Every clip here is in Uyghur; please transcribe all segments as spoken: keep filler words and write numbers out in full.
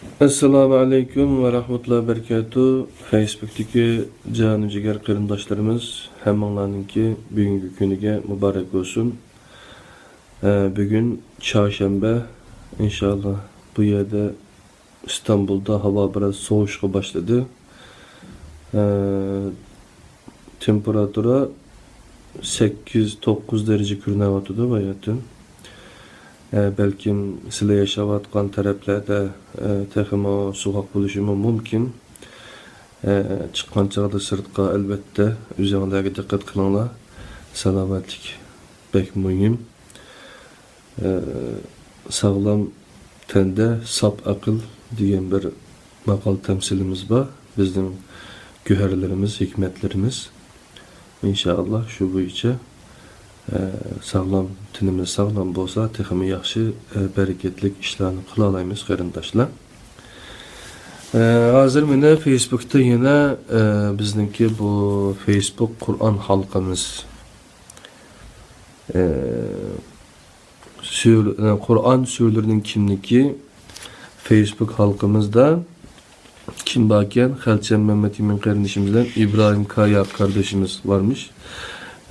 ئەسسالامۇ ئەلەيكۇم ۋە رەھمەتۇللاھى ۋە بەرىكاتۇھ. فەيسبۇكتىكى جانۇ جىگەر قېرىنداشلىرىمىز، ھەممىڭلارنىڭكى بۈگۈنكى كۈنىگە مۇبارەك بولسۇن. ئە، بۈگۈن چارشەنبە، ئىنشاللا بۇ يەردە ئىستانبۇلدا ھاۋا بىراز سوۋۇشقا باشلىدى. ئە، تېمپېراتۇرا سەككىز، توققۇز دەرىجە كۆرۈنۈۋاتىدۇ باياتىن. ئە، بەلكىم سىلەر ياشاۋاتقان تەرەپلەردە، ئە، تېخىمۇ سوغۇق بولۇشىمۇ مۇمكىن. ئە، چىققان چاغدا سىرتقا، ئەلۋەتتە، ئۆزۈڭلارغا دىققەت قىلىڭلار. سالامەتلىك بەك مۇھىم. ئە، ساغلام تەندە ساپ ئەقىل دېگەن بىر ماقال تەمسىلىمىز بار. بىزنىڭ گۆھەرلىرىمىز، ھېكمەتلىرىمىز. ئىنشائاللا شۇ بويىچە، ئە، ساغلام، تېنىمىز ساغلام بولسا، تېخىمۇ ياخشى، ئە، بەرىكەتلىك ئىشلارنى قىلالايمىز، قېرىنداشلار. ئە، ھازىر مانا فېيسبۇكتا يەنە، ئە، بىزنىڭكى بۇ فېيسبۇك قۇرئان ھالقىمىز. ئە، سۈر-، قۇرئان سۈرىلىرىنىڭ كىملىكى فېيسبۇك ھالقىمىزدا كىم باركەن؟ خەلچەم مەمەت ئىمىن قېرىندىشىمىز بىلەن ئىبراھىم كايا قاردىشىمىز بارمىش.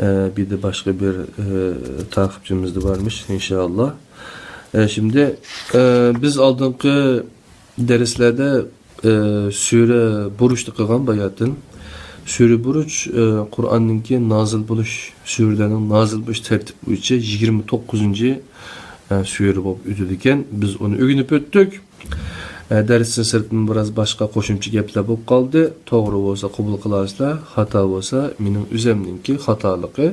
ئە، بىر دە باشقا بىر، ئە، تاقىپچىمىز دە بارمىش، ئىنشائاللا. ئە، شىمدى، ئە، بىز ئالدىنقى دەرسلەردە، ئە، سۈرە بۇرۇچنى قىلغان باياتىن. سۈرە بۇرۇچ، ئە، قۇرئاننىڭكى نازىل بولۇش، سۈرىلەرنىڭ نازىل بولۇش تەرتىپى بويىچە يىگىرمە توققۇزىنچى، ئە، سۈرە بولۇپ ئۆتىدىكەن. بىز ئۇنى ئۆگىنىپ ئۆتتۇك. ئە، دەرستىن سىرتىمۇ بىراز باشقا قوشۇمچە گەپلەر بولۇپ قالدى. توغرا بولسا قوبۇل قىلارسىلەر، خاتا بولسا مېنىڭ ئۆزەمنىڭكى خاتالىقى.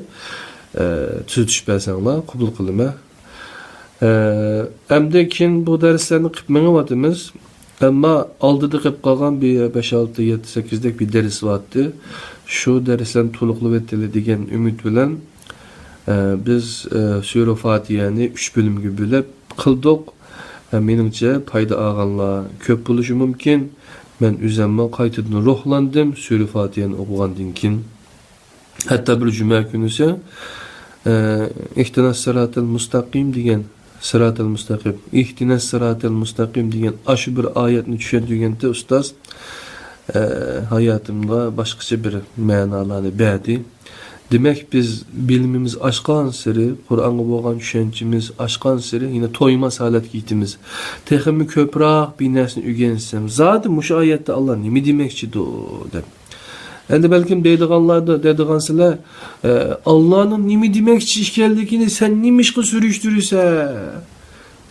ئە، تۈزىتىش بەرسەڭلار قوبۇل قىلىمەن. ئە، ئەمدى كېيىن بۇ دەرسلەرنى قىلىپ مېڭىۋاتىمىز. ئەمما ئالدىدا قېلىپ قالغان بىر بەش، ئالتە، يەتتە، سەككىزدەك بىر دەرس بارتى. شۇ دەرسلەرنى تولۇقلىۋېتەيلى دېگەن ئۈمىد بىلەن، ئە، بىز، ئە، سۈرە فاتىھەنى ئۈچ بۆلۈمگە بۆلۈپ قىلدۇق. ئە، مېنىڭچە پايدا ئالغانلار كۆپ بولۇشى مۇمكىن. مەن ئۆزەممۇ قايتىدىن روھلاندىم سۈرە فاتىھەنى ئوقۇغاندىن كېيىن. ھەتتا بىر جۈمە كۈنىسى، ئە، ئىھتىنەس سىراتىل مۇستەقىم دېگەن، سىراتىل مۇستەقىم، ئىھتىنەس سىراتىل مۇستەقىم دېگەن ئاشۇ بىر ئايەتنى چۈشەندۈرگەنتى ئۇستاز. ئە، ھاياتىمغا باشقىچە بىر مەنالارنى بەردى. دېمەك، بىز بىلىمىمىز ئاشقانسېرى، قۇرئانغا بولغان چۈشەنچىمىز ئاشقانسېرى، يەنە تويماس ھالەتكە يېتىمىز. تېخىمۇ كۆپرەك بىر نەرسىنى ئۆگەنسەم، زادى مۇشۇ ئايەتتە ئاللا نېمە دېمەكچىدۇ، دەپ. ئەمدى بەلكىم دەيدىغانلاردا، دەيدىغانسىلەر، ئە، ئاللانىڭ نېمە دېمەكچى ئىكەنلىكىنى سەن نېمىشقا سۈرۈشتۈرىسەن؟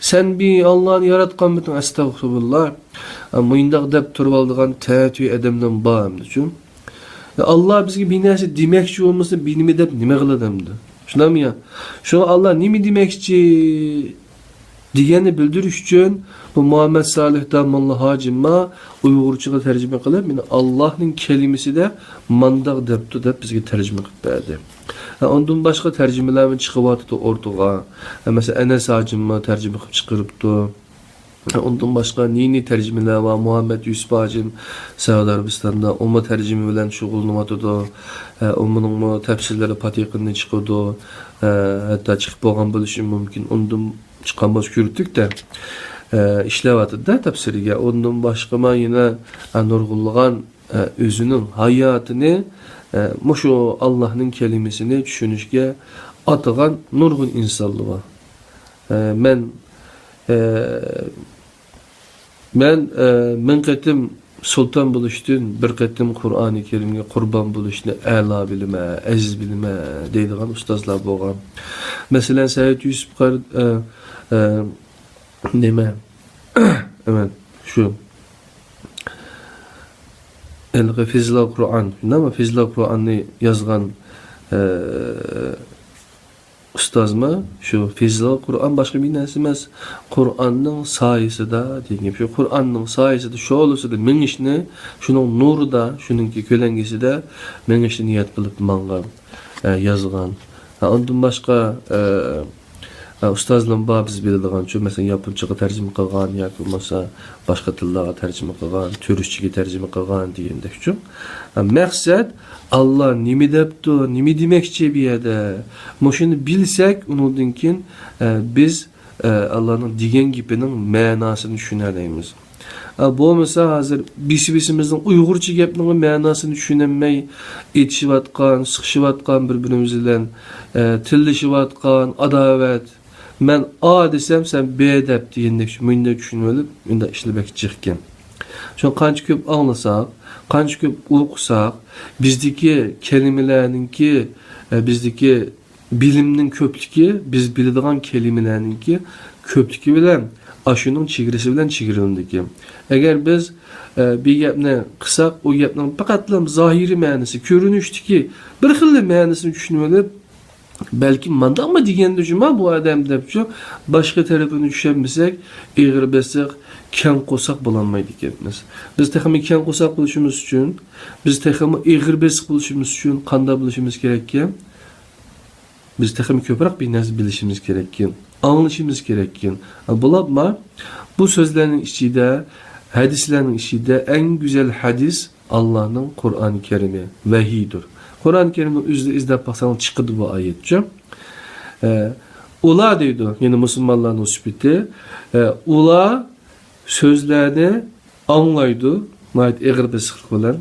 سەن بىر ئاللانى ياراتقانمىتىڭ؟ ئەستەغپۇرۇللا. ئە، مۇيۇنداق دەپ تۇرۇۋالىدىغان تەتۈي ئادەملەر بار ئەمدىچۇ. ئە، ئاللا بىزگە بىر نەرسە دېمەكچى بولمىسا، بىر نېمە دەپ نېمە قىلىدۇ ئەمدى؟ شۇنداقمۇ يا؟ شۇڭا ئاللا نېمە دېمەكچى؟ دېگەننى بىلدۈرۈش ئۈچۈن بۇ مۇھەممەد سالىھ داموللا ھاجىمما ئۇيغۇرچىغا تەرجىمە قىلىپ، مېنى ئاللاھنىڭ كەلىمىسىدە مانداق دەپتۇ دەپ بىزگە تەرجىمە قىلىپ بەردى. ھە، ئۇندىن باشقا تەرجىمىلەرمۇ چىقىۋاتىدۇ ئوتتۇرىغا. ھە، مەسىلەن، ئەنەس ھاجىممۇ تەرجىمە قىلىپ چىقىرىپتۇ. ھە، ئۇندىن باشقا نى-نى تەرجىمىلەر بار. مۇھەممەد يۈسۈپ ھاجىم سەئۇدى ئەرەبىستاندا، ئۇمۇ تەرجىمە بىلەن شۇغۇللىنىۋاتىدۇ. ھە، ئۇمۇنىڭمۇ تەپسىرلىرى پاتىقىندىن چىقىدۇ. ھە، ھەتتا چىقىپ بولغان بولۇشى مۇمكىن. ئۇندىن چىققان بولسا كۆرۈپتۇق-تە، ئە، ئىشلەۋاتىدۇ-دە تەپسىرىگە. ئۇندىن باشقىمۇ يەنە، ئە، نۇرغۇنلىغان، ئە، ئۆزىنىڭ ھاياتىنى، ئە، مۇشۇ ئاللاھنىڭ كەلىمىسىنى چۈشىنىشكە ئاتىغان نۇرغۇن ئىنسانلار بار. ئە، مەن، ئە، مەن، ئە، مىڭ قېتىم سۇلتان بولۇشتىن بىر قېتىم قۇرئانى كەرىمگە قۇربان بولۇشنى ئەلا بىلىمەن، ئەزىز بىلىمەن دەيدىغان ئۇستازلار بولغان. مەسىلەن، سەئىد يۈسۈپ قار-، ئە، ئە، نېمە؟ ئەمەن، شۇ. ھېلىقى فىزلا قۇرئان، شۇنداقمۇ؟ فىزلا قۇرئاننى يازغان، ئە، ئۇستازمۇ شۇ فىزلا قۇرئان باشقا بىر نەرسە ئەمەس. قۇرئاننىڭ سايىسىدا دېگەن گەپ. شۇ قۇرئاننىڭ سايىسىدا، شولىسىدا مېڭىشنى، شۇنىڭ نۇرىدا، شۇنىڭكى كۆلەڭگىسىدە مېڭىشنى نىيەت قىلىپ ماڭغان، ئە، يازغان. ھە، ئۇندىن باشقا، ئە، ئە، ئۇستازلىرىم بار بىز بىلىدىغانچۇ، مەسىلەن، ياپونچىغا تەرجىمە قىلغان ياكى بولمىسا باشقا تىللارغا تەرجىمە قىلغان، تۈركچىگە تەرجىمە قىلغان دېگەندەكچۇ. ئە، مەقسەت، ئاللا نېمە دەپتۇ، نېمە دېمەكچى بۇ يەردە؟ مۇشۇنى بىلسەك، ئۇنىڭدىن كېيىن، ئە، بىز، ئە، ئاللانىڭ دېگەن گېپىنىڭ مەناسىنى چۈشىنەلەيمىز. ئە، بولمىسا ھازىر بېسى-بېسىمىزنىڭ ئۇيغۇرچە گەپنىڭ مەناسىنى چۈشىنەلمەي ئېتىشىۋاتقان، سىقىشىۋاتقان بىر-بىرىمىز بىلەن، ئە، تىللىشىۋاتقان، ئاداۋەت. مەن ئا دېسەم، سەن بې دەپ دېگەندەك، مۇنداق چۈشىنىۋېلىپ، مۇنداق ئىشلار بەك جىقكەن. شۇڭا قانچە كۆپ ئاڭلىساق، قانچە كۆپ ئوقۇساق، بىزدىكى كەلىمىلەرنىڭكى، ئە، بىزدىكى بىلىمنىڭ كۆپلۈكى، بىز بىلىدىغان كەلىمىلەرنىڭكى كۆپلۈكى بىلەن ئاشۇنىڭ چېگرىسى بىلەن چېگرىلىنىدىكەن. ئەگەر بىز، ئە، بىر گەپنى قىلساق، ئۇ گەپنىڭ پەقەتلا زاھىرىي مەنىسى، كۆرۈنۈشتىكى بىر خىللا مەنىسىنى چۈشىنىۋېلىپ، بەلكىم مانداقمۇ دېگەندۇ جۇما بۇ ئادەم دەپچۇ، باشقا تەرىپىنى چۈشەنمىسەك، ئېغىر بېسىق، كەڭ قورساق بولالمايدىكەنمىز. بىز تېخىمۇ كەڭ قورساق بولۇشىمىز ئۈچۈن، بىز تېخىمۇ ئېغىر بېسىق بولۇشىمىز ئۈچۈن قانداق بولۇشىمىز كېرەككەن؟ بىز تېخىمۇ كۆپرەك بىر نەرسە بىلىشىمىز كېرەككەن، ئاڭلىشىمىز كېرەككەن. بولۇپمۇ بۇ سۆزلەرنىڭ ئىچىدە، ھەدىسلەرنىڭ ئىچىدە ئەڭ گۈزەل ھەدىس ئاللانىڭ قۇرئان كەرىمى، ۋەھىيدۇر. قۇرئان كەرىمنىڭ ئۆزىدە ئىزدەپ باقساڭلار چىقىدۇ بۇ ئايەتچۇ. ئە، ئۇلار دەيدۇ، يەنى مۇسۇلمانلارنىڭ سۈپىتى، ئە، ئۇلار سۆزلەرنى ئاڭلايدۇ، ناھايىتى ئېغىر بېسىقلىق بىلەن.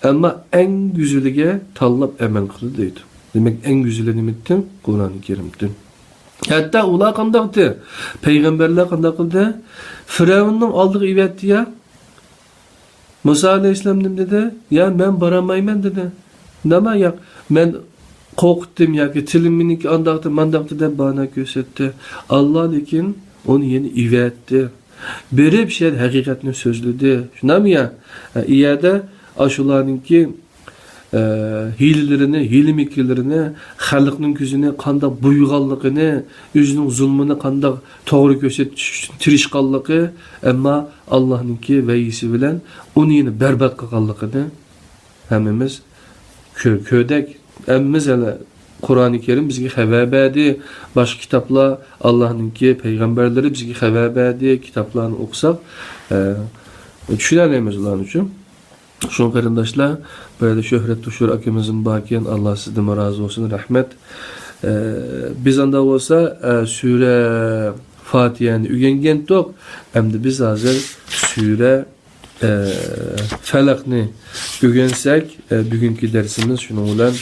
ئەمما ئەڭ گۈزىلىگە تاللاپ ئەمەل قىلىدۇ دەيدۇ. دېمەك، ئەڭ گۈزىلى نېمىدىن؟ قۇرئان كەرىمدىن. ھەتتا ئۇلار قانداقتى؟ پەيغەمبەرلەر قانداق قىلدى؟ فىرئەۋننىڭ ئالدىغا ئېۋەتتى يا. مۇسا ئەلەيھىسسالام نېمە دېدى؟ يا، مەن بارالمايمەن دېدى. نېمە ياق؟ مەن قورقۇتتۇم ياكى تىلىم مېنىڭكى ئانداقتى، مانداقتى دەپ باھانە كۆرسەتتى. ئاللا لېكىن ئۇنى يەنە ئېۋەتتى. بېرىپ شۇ يەردە ھەقىقەتنى سۆزلىدى. شۇنداقمۇ يا؟ ئە، ئۇ يەردە ئاشۇلارنىڭكى، ئە، ھىيلىلىرىنى، ھىيلە-مىكىرلىرىنى، خەلقنىڭ كۆزىنى قانداق بويىغانلىقىنى، ئۆزىنىڭ زۇلمىنى قانداق توغرا كۆرسىتىش ئۈچۈن تىرىشقانلىقى، ئەمما ئاللانىڭكى ۋەھىيسى بىلەن ئۇنى يەنە بەربات قىلغانلىقىنى ھەممىمىز كۆ-، كۆردۇق. ھەممىمىز ھېلى قۇرئانى كەرىم بىزگە خەۋەر بەردى، باشقا كىتابلار، ئاللانىڭكى پەيغەمبەرلىرى بىزگە خەۋەر بەردى، كىتابلارنى ئوقۇساق، ئە، چۈشىنەلەيمىز ئۇلارنى ئۈچۈن. شۇڭا قېرىنداشلار، بۇ يەردە شۆھرەت تۇشۇر ئاكىمىزمۇ باركەن، ئاللا سىزدىنمۇ رازى بولسۇن، رەھمەت. ئە، بىز ئاندا بولسا، ئە، سۈرە فاتىھەنى ئۆگەنگەنتۇق، ئەمدى بىز ھازىر سۈرە ئە، فەلەقنى ئۆگەنسەك، ئە، بۈگۈنكى دەرسىمىز شۇنىڭ بىلەن،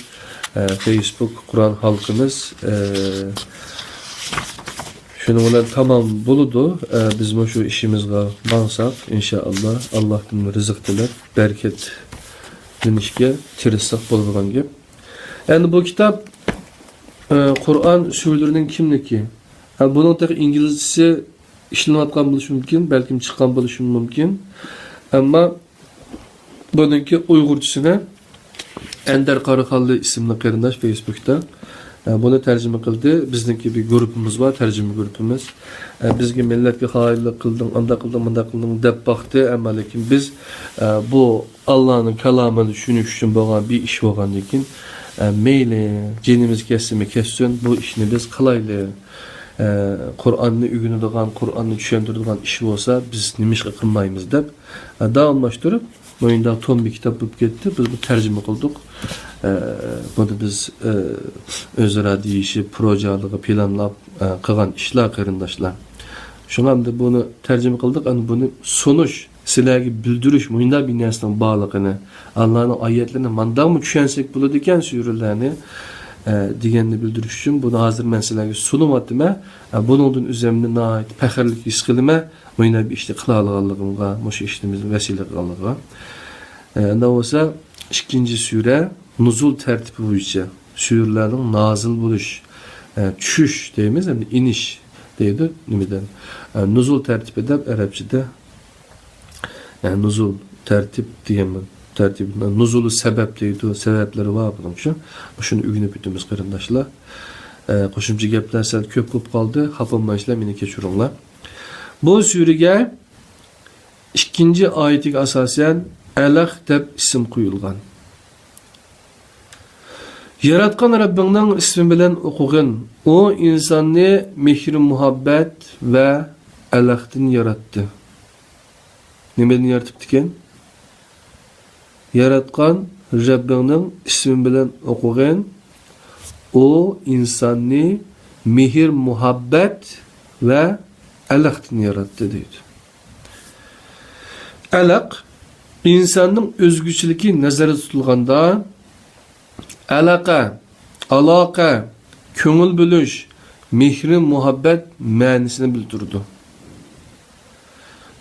ئە، فېيسبۇك قۇرئان ھالقىمىز، ئە، شۇنىڭ بىلەن تامام بولىدۇ. ئە، بىزمۇ شۇ ئىشىمىزغا ماڭساق، ئىنشائاللا، ئاللاھتىن رىزىق تىلەپ، بەرىكەتلىنىشكە تىرىشساق بولىدىغان گەپ. ئەمدى بۇ كىتاب، ئە، قۇرئان سۈرىلىرىنىڭ كىملىكى؟ ھە، بۇنىڭ تېخى ئىنگلىزچىسى ئىشلىنىۋاتقان بولۇشى مۇمكىن، بەلكىم چىققان بولۇشى مۇمكىن. ئەمما بۇنىڭكى ئۇيغۇرچىسىنى ئەندەر قاراخانلى ئىسىملىك قېرىنداش فېيسبۇكتا، ئە، بۇنى تەرجىمە قىلدى. بىزنىڭكى بىر گۇرۇپپىمىز بار، تەرجىمە گۇرۇپپىمىز. ئە، بىزگە مىللەتكە خائىنلىق قىلدىڭ، ئانداق قىلدىڭ، مۇنداق قىلدىڭ دەپ باقتى. ئەمما لېكىن بىز، ئە، بۇ ئاللانىڭ كالامىنى چۈشىنىش ئۈچۈن بولغان بىر ئىش بولغاندىن كېيىن، ئە، مەيلى، جېنىمىز كەتسىمۇ كەتسۇن، بۇ ئىشنى بىز قىلايلى. ئە، قۇرئاننى ئۆگىنىدىغان، قۇرئاننى چۈشەندۈرىدىغان ئىش بولسا، بىز نېمىشقا قىلمايمىز دەپ، ئە، داۋاملاشتۇرۇپ، مۇنداق توم بىر كىتاب بولۇپ كەتتى. بىز بۇ تەرجىمە قىلدۇق. ئە، بۇنى بىز، ئە، ئۆزئارا دېيىشىپ، پروژالىقى پىلانلاپ، ئە، قىلغان ئىشلار، قېرىنداشلار. شۇڭا ئەمدى بۇنى تەرجىمە قىلدۇق. ئەمدى بۇنى سۇنۇش، سىلەرگە بىلدۈرۈش، مۇنداق بىر نەرسىنىڭ بارلىقىنى، ئاللانىڭ ئايەتلىرىنى مانداقمۇ چۈشەنسەك بولىدىكەن، سۈرىلەرنى، ئە، دېگەننى بىلدۈرۈش ئۈچۈن بۇنى ھازىر مەن سىلەرگە سۇنۇۋاتىمەن. ئە، بۇنىڭدىن ئۆزۈمنى ناھايىتى پەخىرلىك ھېس قىلىمەن. مۇنداق بىر ئىشنى قىلالىغانلىقىمغا، مۇشۇ ئىشنى بىزگە ۋەسىلە قىلغانلىقىغا. ئە، ئەمدى بولسا ئىككىنچى سۈرە نۇزۇل تەرتىپى بويىچە سۈرىلەرنىڭ نازىل بولۇش، ئە، چۈشۈش دەيمىز، ئەمدى ئېنىش دەيدۇ نېمىدىن. ئە، نۇزۇل تەرتىپى دەپ ئەرەبچىدە، ئە، نۇزۇل تەرتىپ دېگەن، تەرتىپ، نۇزۇلى سەبەب دەيدۇ، سەۋەبلىرى بار بۇنىڭ شۇ. شۇنى ئۆگىنىپ ئۆتىمىز قېرىنداشلار. ئە، قوشۇمچە گەپلەر سەل كۆپ بولۇپ قالدى، خاپا بولمايسىلەر، مېنى كەچۈرۈڭلار. بۇ سۈرىگە ئىككىنچى ئايىتىگە ئاساسەن ئەلەق دەپ ئىسىم قويۇلغان. ياراتقان رەببىڭنىڭ ئىسمى بىلەن ئوقۇغىن. ئۇ ئىنساننى مېھرى-مۇھەببەت ۋە ئەلەقتىن ياراتتى. نېمىدىن يارىتىپتىكەن؟ ياراتقان رەببىڭنىڭ ئىسمى بىلەن ئوقۇغىن. ئۇ ئىنساننى مېھىر-مۇھەببەت ۋە ئەلەقتىن ياراتتى دەيدۇ. ئەلەق ئىنساننىڭ ئۆزگىچىلىكى نەزەردە تۇتۇلغاندا، ئەلەقە، ئالاقە، كۆڭۈل بۆلۈش، مېھرى-مۇھەببەت مەنىسىنى بىلدۈرىدۇ.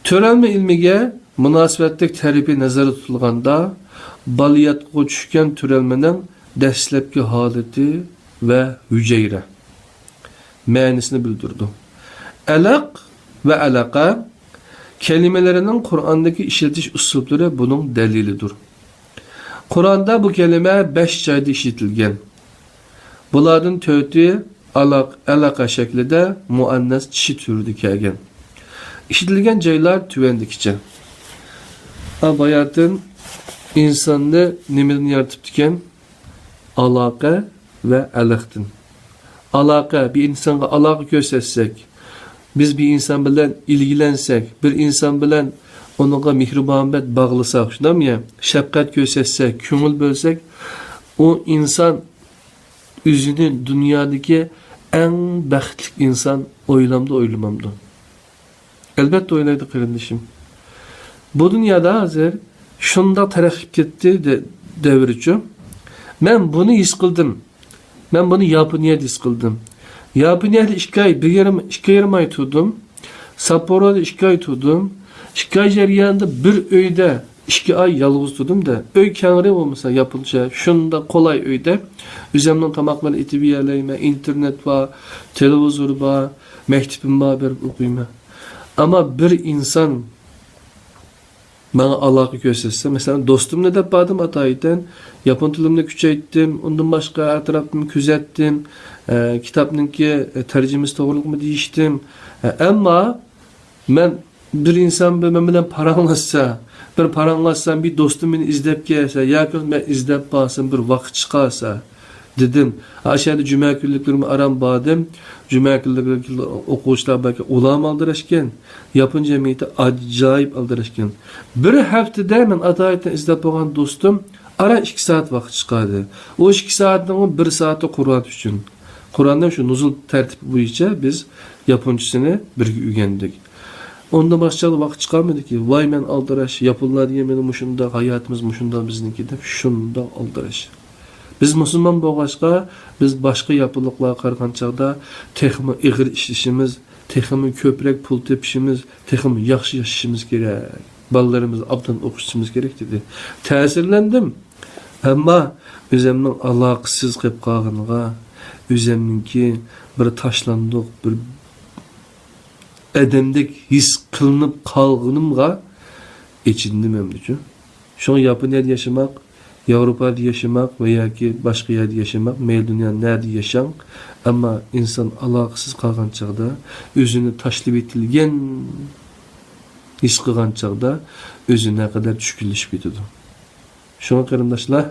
تۆرەلمە ئىلمىگە مۇناسىۋەتلىك تەرىپى نەزەردە تۇتۇلغاندا، بالىياتقۇغا چۈشكەن تۆرەلمىنىڭ دەسلەپكى ھالىتى ۋە ھۈجەيرە مەنىسىنى بىلدۈرىدۇ. ئەلەق ۋە ئەلەقە كەلىمىلىرىنىڭ قۇرئاندىكى ئىشلىتىش ئۇسلۇبلىرى بۇنىڭ دەلىلىدۇر. قۇرئاندا بۇ كەلىمە بەش جايدا ئىشلىتىلگەن. بۇلاردىن تۆتى ئالاق-، ئەلاقە شەكلىدە مۇئەننەس چىشى تۈرىدە كەلگەن. ئىشلىتىلگەن جايلار تۆۋەندىكىچە. ئا، باياتىن ئىنساننى نېمىدىن يارىتىپتىكەن؟ ئالاقە ۋە ئەلەقتىن. ئالاقە، بىر ئىنسانغا ئالاقە كۆرسەتسەك، بىز بىر ئىنسان بىلەن ئىلگىلەنسەك، بىر ئىنسان بىلەن ئۇنىڭغا مېھرى-مۇھەببەت باغلىساق، شۇنداقمۇ يا؟ شەپقەت كۆرسەتسەك، كۆڭۈل بۆلسەك، ئۇ ئىنسان ئۆزىنى دۇنيادىكى ئەڭ بەختلىك ئىنسان ئويلامدۇ، ئويلىمامدۇ؟ ئەلۋەتتە ئويلايدۇ، قېرىندىشىم. بۇ دۇنيادا ھازىر شۇنداق تەرەققىي قىلىپ كەتتى دە-، دەۋرىچۇ. مەن بۇنى ھېس قىلدىم. مەن بۇنى ياپونىيەدە ھېس قىلدىم. ياپونىيەدە ئىككى ئاي، بىر يېرىم، ئىككى يېرىم ئاي تۇردۇم. ساپپورودا ئىككى ئاي تۇردۇم. ئىككى ئاي جەريانىدا بىر ئۆيدە ئىككى ئاي يالغۇز تۇردۇم-دە. ئۆي كەڭرى بولمىسا، ياپونچە شۇنداق قولاي ئۆيدە ئۆزۈمنىڭ تاماقلىرىنى ئېتىپ يېيەلەيمەن، ئىنتېرنېت بار، تېلېۋىزور بار، مەكتىپىم بار، بېرىپ ئوقۇيمەن. ئەمما بىر ئىنسان ماڭا ئالاقە كۆرسەتسە، مەسىلەن، دوستۇمنى دەپ باردىم ئاتايىتەن، ياپون تىلىمنى كۈچەيتتىم، ئۇندىن باشقا ئەتراپنى كۆزەتتىم، ئە، كىتابنىڭكى، ئە، تەرجىمىسى توغرىلىقمۇ دېيىشتىم. ئە، ئەمما مەن بىر ئىنسان بىر مەن بىلەن پاراڭلاشسا، بىر پاراڭلاشسام، بىر دوستۇم مېنى ئىزدەپ كەلسە ياكى مەن ئىزدەپ بارسام، بىر ۋاقىت چىقارسا، دېدىم. ئاشۇ يەردە جۈمە كۈنلۈكلىرىمۇ ئاران باردىم. جۈمە كۈنلۈكلەر ئوقۇغۇچىلار باركەن، ئۇلارمۇ ئالدىراشكەن. ياپون جەمئىيىتى ئاجايىپ ئالدىراشكەن. بىر ھەپتىدە مەن ئاتايىتتىن ئىزدەپ بولغان دوستۇم ئاران ئىككى سائەت ۋاقىت چىقاردى. ئۇ ئىككى سائەتنىڭ بىر سائىتى قۇرئان ئۈچۈن. قۇرئاننىڭ شۇ نۇزۇل تەرتىپى بويىچە بىز ياپونچىسىنى بىرگە ئۆگەندۇك. ئۇندىن باشقا ۋاقىت چىقارمىدىكى، ۋاي مەن ئالدىراش، ياپونلار دېگەن مانا مۇشۇنداق، ھاياتىمىز مۇشۇنداق بىزنىڭكى دەپ شۇنداق ئالدىراش. بىز مۇسۇلمان بولغاچقا، بىز باشقا ياپونلۇقلارغا قارىغان چاغدا تېخىمۇ ئېغىر ئىشلىشىمىز، تېخىمۇ كۆپرەك پۇل تېپىشىمىز، تېخىمۇ ياخشى ياشىشىمىز كېرەك. بالىلىرىمىزنى ئابدان ئوقۇتۇشىمىز كېرەك، دېدى. تەسىرلەندىم. ئەمما ئۆزۈمنىڭ ئالاقىسىز قېلىپ قالغىنىغا، ئۆزۈمنىڭكى بىر تاشلاندۇق، بىر ئادەمدەك ھېس قىلىنىپ قالغىنىمغا ئېچىندىم ئەمدىچۇ. شۇڭا ياپونىيەدە ياشىماق، ياۋروپادا ياشىماق ۋە ياكى باشقا يەردە ياشىماق، مەيلى دۇنيانىڭ نەدە ياشاڭ، ئەمما ئىنسان ئالاقىسىز قالغان چاغدا، ئۆزىنى تاشلىۋېتىلگەن ھېس قىلغان چاغدا ئۆزى نەقەدەر چۈشكۈنلىشىپ كېتىدۇ. شۇڭا قېرىنداشلار،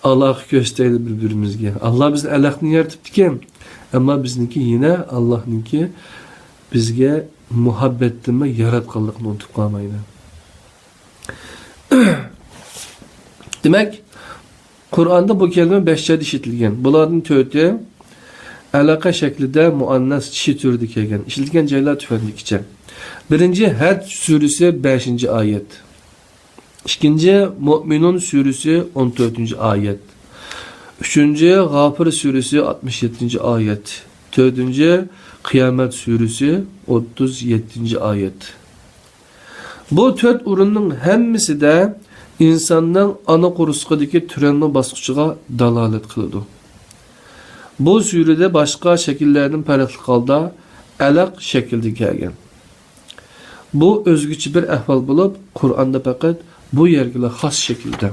ئالاقە كۆرسىتەيلى بىر-بىرىمىزگە. ئاللا بىزنى ئەلەقتىن يارىتىپتىكەن، ئەمما بىزنىڭكى يەنە ئاللانىڭكى بىزگە مۇھەببەتتىنمۇ ياراتقانلىقىنى ئۇنتۇپ قالمايلى. دېمەك، قۇرئاندا بۇ كەلىمە بەش جايدا ئىشلىتىلگەن. بۇلاردىن تۆتى ئەلەقە شەكلىدە مۇئەننەس چىشى تۈرىدە كەلگەن. ئىشلىتىلگەن جايلار تۆۋەندىكىچە. بىرىنچى، ھەج سۈرىسى، بەشىنچى ئايەت. ئىككىنچى، مۇئمىنۇن سۈرىسى، ئون تۆتىنچى ئايەت. ئۈچىنچى، غافىر سۈرىسى، ئاتمىش يەتتىنچى ئايەت. تۆتىنچى، قىيامەت سۈرىسى، ئوتتۇز يەتتىنچى ئايەت. بۇ تۆت ئورۇننىڭ ھەممىسىدە ئىنساننىڭ ئانا قورسىقىدىكى تۆرەلمە باسقۇچىغا دالالەت قىلىدۇ. بۇ سۈرىدە باشقا شەكىللەردىن پەرقلىق ھالدا ئەلەق شەكلىدە كەلگەن. بۇ ئۆزگىچە بىر ئەھۋال بولۇپ، قۇرئاندا پەقەت بۇ يەرگىلا خاس شەكىلدە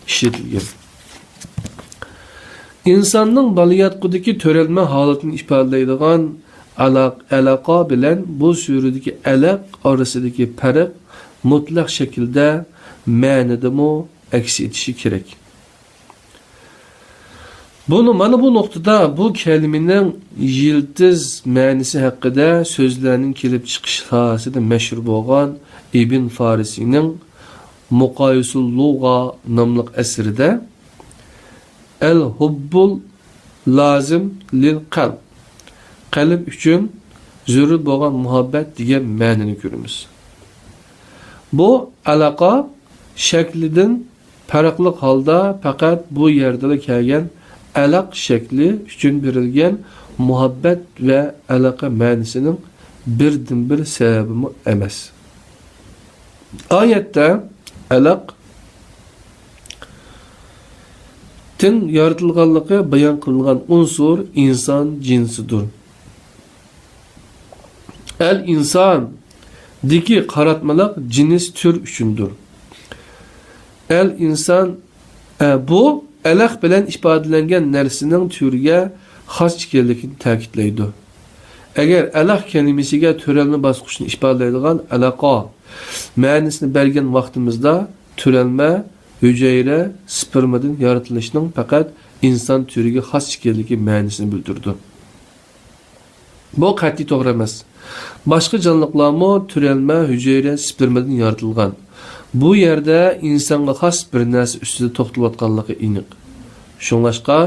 ئىشلىتىلگەن. ئىنساننىڭ بالىياتقۇدىكى تۆرەلمە ھالىتىنى ئىپادىلەيدىغان ئالاق-، ئەلاقە بىلەن بۇ سۈرىدىكى ئەلەق ئارىسىدىكى پەرق مۇتلەق شەكىلدە، مەنىدىمۇ ئەكس ئېتىشى كېرەك. بۇنى، مانا بۇ نۇقتىدا بۇ كەلىمىنىڭ يىلتىز مەنىسى ھەققىدە سۆزلەرنىڭ كېلىپ چىقىش ساھەسىدە مەشھۇر بولغان ئىبن فارىسىنىڭ مۇقايىسۇل لۇغا ناملىق ئەسىرىدە، ئەل ھۇببۇل لازىم لىل قەلب، قەلب ئۈچۈن زۆرۈر بولغان مۇھەببەت دېگەن مەنىنى كۆرىمىز. بۇ ئالاقە شەكلىدىن پەرقلىق ھالدا پەقەت بۇ يەردىلا كەلگەن ئەلەق شەكلى ئۈچۈن بېرىلگەن مۇھەببەت ۋە ئالاقە مەنىسىنىڭ بىردىنبىر سەۋەبىمۇ ئەمەس. ئايەتتە ئەلەق تىن يارىتىلغانلىقى بايان قىلىنغان ئۇنسۇر ئىنسان جىنسىدۇر. ئەل ئىنساندىكى قاراتمىلىق جىنس تۈر ئۈچۈندۇر. ئەل ئىنسان، ئە، بۇ ئەلەق بىلەن ئىپادىلەنگەن نەرسىنىڭ تۈرگە خاس ئىكەنلىكىنى تەكىتلەيدۇ. ئەگەر ئەلەق كەلىمىسىگە تۆرەلمە باسقۇچنى ئىپادىلەيدىغان ئەلەقا مەنىسىنى بەرگەن ۋاقتىمىزدا، تۆرەلمە ھۈجەيرە سپېرمىدىن يارىتىلىشنىڭ پەقەت ئىنسان تۈرىگە خاس ئىكەنلىكى مەنىسىنى بىلدۈرىدۇ. بۇ قەتئىي توغرا ئەمەس. باشقا جانلىقلارمۇ تۆرەلمە ھۈجەيرە سپېرمىدىن يارىتىلغان. بۇ يەردە ئىنسانغا خاس بىر نەرسە ئۈستىدە توختىلىۋاتقانلىقى ئېنىق. شۇڭلاشقا،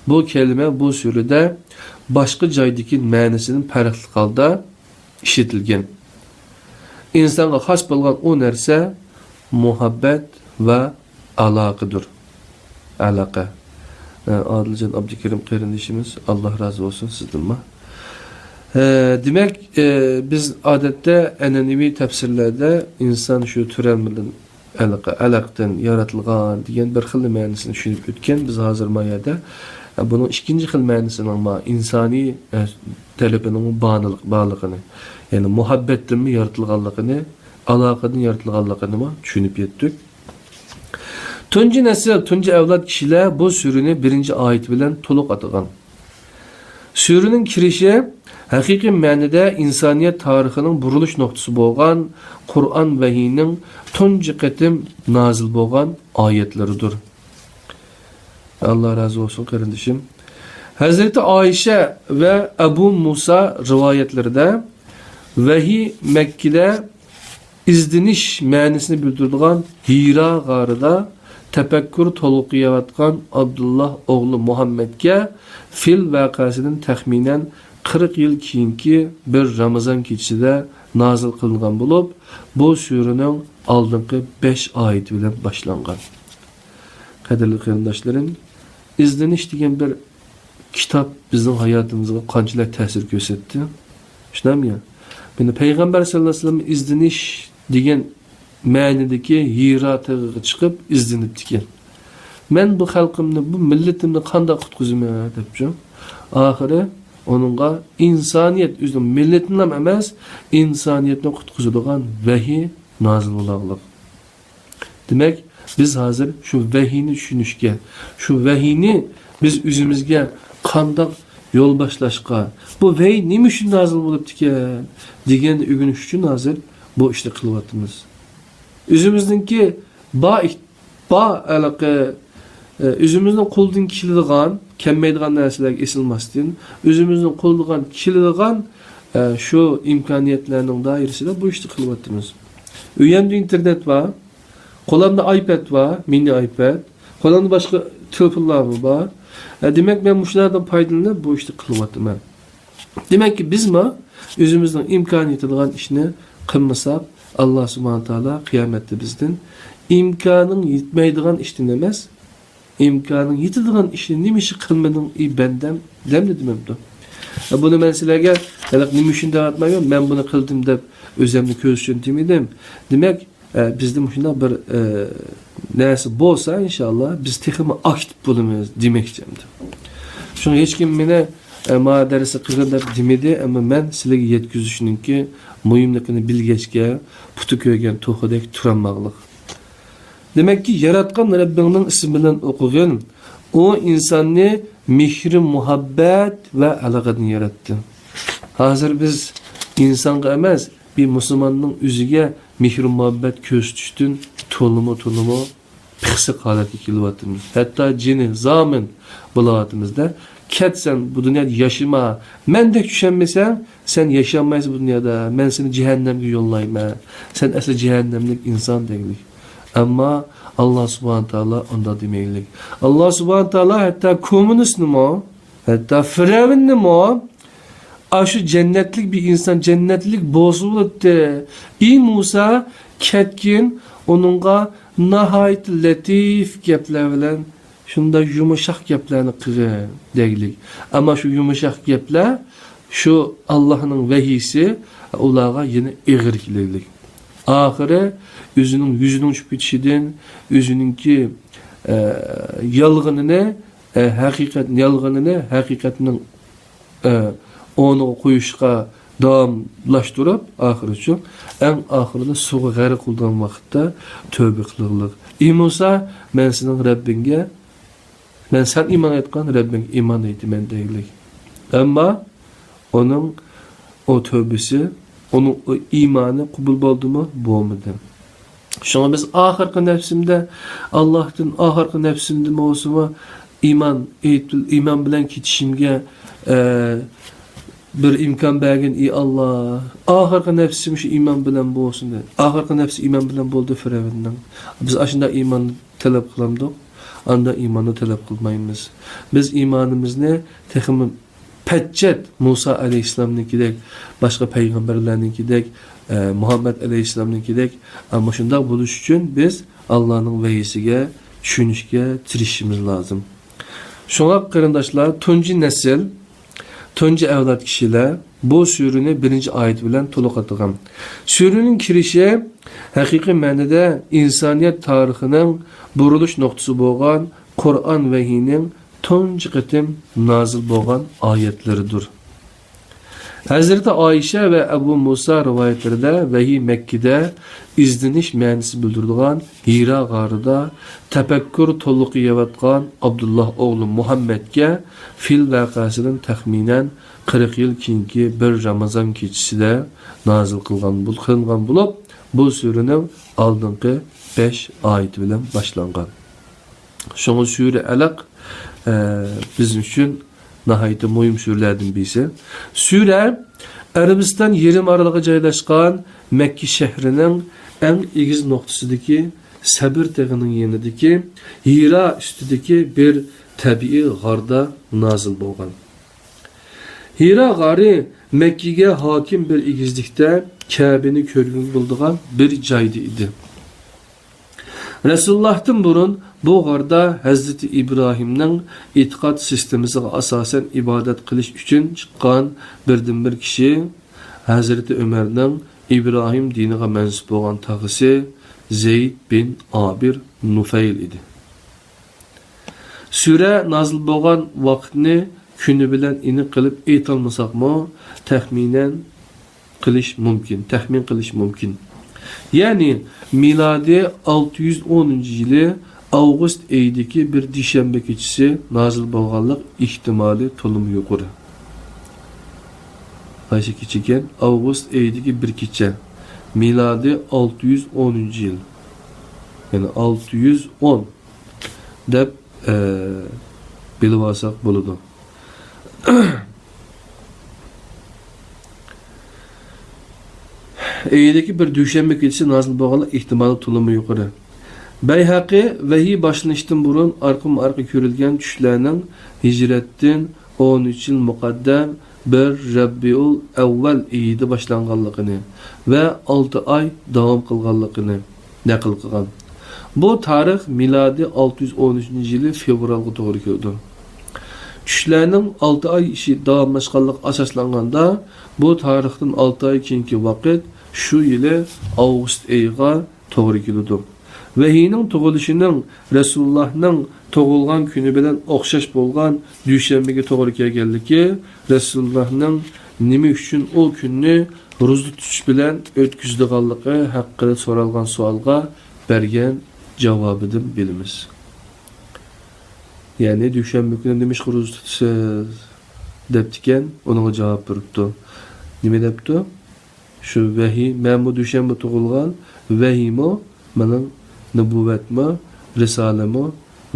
بۇ كەلىمە بۇ سۈرىدە باشقا جايدىكى مەنىسىدىن پەرقلىق ھالدا ئىشلىتىلگەن. ئىنسانغا خاس بولغان ئۇ نەرسە مۇھەببەت ۋە ئالاقىدۇر. ئالاقە. ئە، ئادىلجان ئابدۇكېرىم قېرىندىشىمىز، ئاللا رازى بولسۇن سىزدىنمۇ. ئە، دېمەك، ئە، بىز ئادەتتە ئەنئەنىۋى تەپسىرلەردە ئىنسان شۇ تۆرەلمىدىن ئەلەقە، ئەلەقتىن يارىتىلغان دېگەن بىر خىل مەنىسىنى چۈشىنىپ ئۆتكەن بىز ھازىر ما يەردە. ئە، بۇنىڭ ئىككىنچى خىل مەنىسىنىڭ ما ئىنسانىي، ئە، تەرىپىنىڭ بارلىق-، بارلىقىنى، يەنى مۇھەببەتتىنمۇ يارىتىلغانلىقىنى، ئالاقىدىن يارىتىلغانلىقىنىمۇ چۈشىنىپ يەتتۇق. تۇنجى نەسىل، تۇنجى ئەۋلاد كىشىلەر بۇ سۈرىنى بىرىنچى ئايىتى بىلەن تولۇق ئاتىغان. سۈرىنىڭ كىرىشى ھەقىقىي مەنىدە ئىنسانىيەت تارىخىنىڭ بۇرۇلۇش نۇقتىسى بولغان قۇرئان ۋەھىينىڭ تۇنجى قېتىم نازىل بولغان ئايەتلىرىدۇر. ئاللا رازى بولسۇن، قېرىندىشىم. ھەزرىتى ئائىشە ۋە ئەبۇ مۇسا رىۋايەتلىرىدە، ۋەھىي مەككىدە ئىزدىنىش مەنىسىنى بىلدۈرىدىغان ھىرا غارىدا تەپەككۇر تولۇقلايۋاتقان ئابدۇللا ئوغلى مۇھەممەدكە فىل ۋەقەسىدىن تەخمىنەن قىرىق يىل كېيىنكى بىر رامىزان كېچىسىدە نازىل قىلىنغان بولۇپ، بۇ سۈرىنىڭ ئالدىنقى بەش ئايىتى بىلەن باشلانغان. قەدىرلىك قېرىنداشلىرىم، ئىزدىنىش دېگەن بىر كىتاب بىزنىڭ ھاياتىمىزغا قانچىلىك تەسىر كۆرسەتتى؟ شۇنداقمۇ يا؟ مانا پەيغەمبەر سەللەللاھۇ ئەلەيھى ۋەسەللەم ئىزدىنىش دېگەن مەنىدىكى ھىرا تېغىغا چىقىپ ئىزدىنىپتىكەن. مەن بۇ خەلقىمنى، بۇ مىللىتىمنى قانداق قۇتقۇزىمەن دەپچۇ. ئاخىرى ئۇنىڭغا ئىنسانىيەت، ئۆزىنىڭ مىللىتىنىلا ئەمەس، ئىنسانىيەتنى قۇتقۇزىدىغان ۋەھىي نازىل بولغانلىق. دېمەك، بىز ھازىر شۇ ۋەھىينى چۈشىنىشكە، شۇ ۋەھىينى بىز ئۆزىمىزگە قانداق يول باشلاشقا، بۇ ۋەھىي نېمە ئۈچۈن نازىل بولۇپتىكەن دېگەننى ئۆگىنىش ئۈچۈن ھازىر بۇ ئىشنى قىلىۋاتىمىز. ئۆزىمىزنىڭكى بار، بار ھېلىقى، ئە، ئۆزىمىزنىڭ قولىدىن كېلىدىغان، كەلمەيدىغان نەرسىلەرگە ئېسىلماستىن، ئۆزىمىزنىڭ قولىدىن كېلىدىغان، ئە، شۇ ئىمكانىيەتلەرنىڭ دائىرىسىدە بۇ ئىشنى قىلىۋاتىمىز. ئۆيەمدە ئىنتېرنېت بار، قولۇمدا ئايپەد بار، مىنى ئايپەد. قولۇمدا باشقا تېلېفونلارمۇ بار. ئە، دېمەك، مەن مۇشۇلاردىن پايدىلىنىپ بۇ ئىشنى قىلىۋاتىمەن. دېمەككى، بىزمۇ ئۆزىمىزنىڭ ئىمكانى يېتىدىغان ئىشنى قىلمىساق، ئاللا سۇبھانە تائالا قىيامەتتە بىزدىن ئىمكانىڭ يەتمەيدىغان ئىشتىن ئەمەس، ئىمكانىڭ يېتىدىغان ئىشنى نېمە ئىش قىلمىدىڭ، ئەي بەندەم، دەمدى دېمەمدۇ؟ ئە، بۇنى مەن سىلەرگە ھېلىقى نېمە ئۈچۈن دەۋاتمايمەن، مەن بۇنى قىلدىم دەپ ئۆزۈمنى كۆرسىتىشنى دېمىدىم. دېمەك، ئە، بىزدە مۇشۇنداق بىر، ئە، نەرسە بولسا، ئىنشاللا، بىز تېخىمۇ ئاكتىپ بولىمىز دېمەكچى ئەمدى. شۇڭا ھېچكىم مېنى، ئە، ما دەرسنى قىلغىن دەپ دېمىدى، ئەمما مەن سىلەرگە يەتكۈزۈشنىڭكى مۇھىملىقىنى بىلگەچكە، پۇتى كۆرگەن توخۇدەك تۇرالماقلىق. دېمەككى، ياراتقان رەببىڭنىڭ ئىسمى بىلەن ئوقۇغىن، ئۇ ئىنساننى مېھرى مۇھەببەت ۋە ئالاقىدىن ياراتتى. ھازىر بىز ئىنسانغا ئەمەس، بىر مۇسۇلماننىڭ ئۆزىگە مېھرى-مۇھەببەت كۆرسىتىشتىن تولىمۇ، تولىمۇ پىخسىق ھالەتكە كېلىۋاتىمىز. ھەتتا جىنى، زامىن بولاۋاتىمىز-دە، كەت سەن، بۇ دۇنيادا ياشىما، مەندەك چۈشەنمىسەڭ، سەن ياشىيالمايسەن بۇ دۇنيادا، مەن سېنى جەھەننەمگە يوللايمەن، سەن ئەسلى جەھەننەملىك ئىنسان دەيلىك. ئەمما ئاللا سۇبھانە تائالا ئۇنداق دېمەيلىك. ئاللا سۇبھانە تائالا ھەتتا كوممۇنىستنىمۇ، ھەتتا فىرئەۋننىمۇ ئاشۇ جەننەتلىك بىر ئىنسان جەننەتلىك بولسا بولاتتى. ئى مۇسا، كەتكىن، ئۇنىڭغا ناھايىتى لەتىپ گەپلەر بىلەن شۇنداق يۇمشاق گەپلەرنى قىلغىن دەگلىك. ئەمما شۇ يۇمشاق گەپلەر، شۇ ئاللاھنىڭ ۋەھىيسى ئۇلارغا يەنە ئېغىر كېلەيلىك. ئاخىرى ئۆزىنىڭ يۈزىنىڭ چۈشۈپ كېتىشىدىن، ئۆزىنىڭكى، ئە، يالغىنىنى، ئە، ھەقىقەت، يالغىنىنى ھەقىقەتنىڭ، ئە، ئورنىغا قويۇشقا داۋاملاشتۇرۇپ، ئاخىرىچۇ، ئەڭ ئاخىرىدا سۇغا غەرق بولىدىغان ۋاقىتتا تۆبە قىلىغلىق. ئى مۇسا، مەن سېنىڭ رەببىڭگە، مەن سەن ئىمان ئېيتقان رەببىڭگە ئىمان ئېيتىمەن دەيلىك. ئەمما ئۇنىڭ ئۇ تۆبىسى، ئۇنىڭ ئۇ ئىمانى قوبۇل بولدىمۇ؟ بولمىدى. شۇڭا بىز ئاخىرقى نەپسىمدە، ئاللاھتىن ئاخىرقى نەپسىمدە بولسىمۇ ئىمان، ئېيت-، ئىمان بىلەن كېتىشىمگە، ئە، بىر ئىمكان بەرگىن، ئى ئاللا. ئاخىرقى نەپسىم شۇ ئىمان بىلەن بولسۇن، دېدى. ئاخىرقى نەپسى ئىمان بىلەن بولدى فىرئەۋننىڭ. بىز ئاشۇنداق ئىمان تەلەپ قىلامدۇق؟ ئانداق ئىماننى تەلەپ قىلمايمىز. بىز ئىمانىمىزنى تېخىمۇ پەتچەت مۇسا ئەلەيھىسسالامنىڭكىدەك، باشقا پەيغەمبەرلەرنىڭكىدەك، ئە، مۇھەممەد ئەلەيھىسسالامنىڭكىدەك، ئە، مۇشۇنداق بولۇش ئۈچۈن بىز ئاللانىڭ ۋەھىيسىگە چۈشىنىشكە تىرىشىشىمىز لازىم. شۇڭا قېرىنداشلار، تۇنجى نەسىل، تۇنجى ئەۋلاد كىشىلەر بۇ سۈرىنى بىرىنچى ئايىتى بىلەن تولۇق ئاتىغان. سۈرىنىڭ كىرىشى ھەقىقىي مەنىدە ئىنسانىيەت تارىخىنىڭ بۇرۇلۇش نۇقتىسى بولغان قۇرئان ۋەھىينىڭ تۇنجى قېتىم نازىل بولغان ئايەتلىرىدۇر. ھەزرىتى ئائىشە ۋە ئەبۇ مۇسا رىۋايەتلىرىدە ۋەھىي مەككىدە ئىزدىنىش مەنىسى بىلدۈرىدىغان ھىرا غارىدا تەپەككۇر تولۇقى يەۋاتقان ئابدۇللا ئوغلى مۇھەممەدكە فىل ۋەقەسىدىن تەخمىنەن قىرىق يىل كېيىنكى بىر رامىزان كېچىسىدە نازىل قىلغان بول-، قىلىنغان بولۇپ، بۇ سۈرىنىڭ ئالدىنقى بەش ئايىتى بىلەن باشلانغان. شۇڭا سۈرە ئەلەق، ئە، بىز ئۈچۈن ناھايىتى مۇھىم سۈرىلەردىن بىرسى. سۈرە ئەرەبىستان يېرىم ئارىلىغا جايلاشقان مەككە شەھىرىنىڭ ئەڭ ئېگىز نۇقتىسىدىكى سەبىر تېغىنىڭ يېنىدىكى ھىرا ئۈستىدىكى بىر تەبىئىي غاردا نازىل بولغان. ھىرا غارى مەككىگە ھاكىم بىر ئېگىزلىكتە، كەبىنى كۆرگىلى بولىدىغان بىر جايدا ئىدى. رەسۇلۇللاھتىن بۇرۇن بۇ غاردا ھەزرىتى ئىبراھىمنىڭ ئېتىقاد سىستېمىسىغا ئاساسەن ئىبادەت قىلىش ئۈچۈن چىققان بىردىنبىر كىشى، ھەزرىتى ئۆمەرنىڭ ئىبراھىم دىنىغا مەنسۇپ بولغان تاغىسى زەيد بىن ئابىر نۇفەيل ئىدى. سۈرە نازىل بولغان ۋاقىتنى كۈنى بىلەن ئېنىق قىلىپ ئېيتالمىساقمۇ، تەخمىنەن قىلىش مۇمكىن، تەخمىن قىلىش مۇمكىن. يەنى مىلادىي ئالتە يۈز ئونىنچى يىلى ئاۋغۇست ئېيىدىكى بىر دۈشەنبە كېچىسى نازىل بولغانلىق ئېھتىمالى تولىمۇ يۇقىرى. قايسى كېچىكەن؟ ئاۋغۇست ئېيىدىكى بىر كېچە. مىلادىي ئالتە يۈز ئونىنچى يىل. يەنى ئالتە يۈز ئون دەپ، ئە، بىلىۋالساق بولىدۇ. ئېيىدىكى بىر دۈشەنبە كېچىسى نازىل بولغانلىق ئېھتىمالى تولىمۇ يۇقىرى. بەيھەقى ۋەھىي باشلىنىشتىن بۇرۇن ئارقىمۇ ئارقا كۆرۈلگەن چۈشلەرنىڭ ھىجرەتتىن ئون ئۈچ يىل مۇقەددەم بىر رەبىئۇل ئەۋۋەل ئېيىدا باشلانغانلىقىنى ۋە ئالتە ئاي داۋام قىلغانلىقىنى نەقىل قىلغان. بۇ تارىخ مىلادىي ئالتە يۈز ئون ئۈچىنچى يىلى فېۋرالغا توغرا كېلىدۇ. چۈشلەرنىڭ ئالتە ئاي ئىشى داۋاملاشقانلىقى ئاساسلانغاندا، بۇ تارىختىن ئالتە ئاي كېيىنكى ۋاقىت شۇ يىلى ئاۋغۇست ئېيىغا توغرا كېلىدۇ. ۋەھىينىڭ تۇغۇلۇشىنىڭ رەسۇلۇللاھنىڭ تۇغۇلغان كۈنى بىلەن ئوخشاش بولغان دۈشەنبىگە توغرا كەلگەنلىكى، رەسۇلۇللاھنىڭ نېمە ئۈچۈن ئۇ كۈننى روزا تۇتۇش بىلەن ئۆتكۈزىدىغانلىقى ھەققىدە سورالغان سوئالغا بەرگەن جاۋابىدىن بىلىمىز. يەنى، دۈشەنبە كۈنى نېمىشقا روزا تۇتىسىز؟ دەپتىكەن، ئۇنىڭغا جاۋاب بېرىپتۇ. نېمە دەپتۇ؟ شۇ ۋەھىي، مەنمۇ دۈشەنبە تۇغۇلغان، ۋەھىيمۇ، مېنىڭ نۇبۇۋۋەتمۇ، رىسالىمۇ،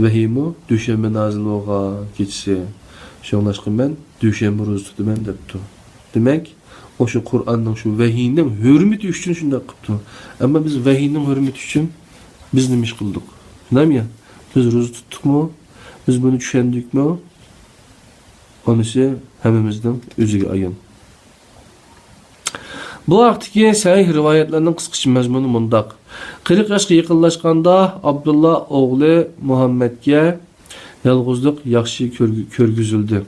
ۋەھىيمۇ دۈشەنبە نازىل بولغان كېچىسى. شۇڭلاشقا مەن دۈشەنبە روزا تۇتىمەن دەپتۇ. دېمەك، ئۇ شۇ قۇرئاننىڭ، شۇ ۋەھىينىڭ ھۆرمىتى ئۈچۈن شۇنداق قىپتۇ. ئەمما بىز ۋەھىينىڭ ھۆرمىتى ئۈچۈن بىز نېمە ئىش قىلدۇق؟ شۇنداقمۇ يا؟ بىز روزا تۇتتۇقمۇ؟ بىز بۇنى چۈشەندۇقمۇ؟ ئۇنىسى ھەممىمىزنىڭ ئۆزىگە ئايان. بۇ ھەقتىكى سەھىھ رىۋايەتلەرنىڭ قىسقىچە مەزمۇنى مۇنداق. قىرىق ياشقا يېقىنلاشقاندا ئابدۇللا ئوغلى مۇھەممەدكە يالغۇزلۇق ياخشى كۆرگۈ-، كۆرگۈزۈلدى.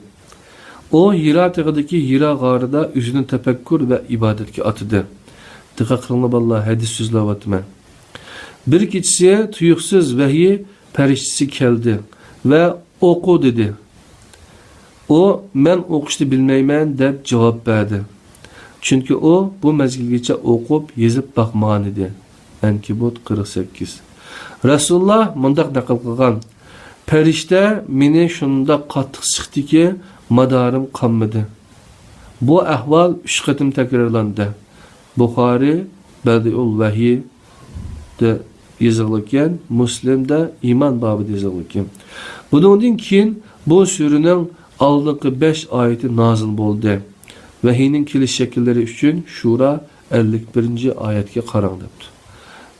ئۇ ھىرا تېغىدىكى ھىرا غارىدا ئۆزىنى تەپەككۇر ۋە ئىبادەتكە ئاتىدى. دىققەت قىلىڭلار بالىلار، ھەدىس سۆزلەۋاتىمەن. بىر كېچىسى تۇيۇقسىز ۋەھىي پەرىشتىسى كەلدى ۋە «ئوقۇ» دېدى. ئۇ «مەن ئوقۇشنى بىلمەيمەن» دەپ جاۋاب بەردى. چۈنكى ئۇ بۇ مەزگىلگىچە ئوقۇپ، يېزىپ باقمىغانىدى. ئەنكەبۇت قىرىق سەككىز. رەسۇلۇللا مۇنداق نەقىل قىلغان: «پەرىشتە مېنى شۇنداق قاتتىق سىقتىكى، مادارىم قانمىدى.» بۇ ئەھۋال ئۈچ قېتىم تەكرارلاندى. بۇخارىي، بەدىئۇل ۋەھىي، دە يېزىلغانىكەن، مۇسلىمدە ئىمان بابىدا يېزىلغانىكەن. بۇنىڭدىن كېيىن بۇ سۈرىنىڭ ئالدىنقى بەش ئايىتى نازىل بولدى. ۋەھىينىڭ كېلىش شەكىللىرى ئۈچۈن شۇرا ئەللىك بىرىنچى ئايەتكە قاراڭ دەپتۇ.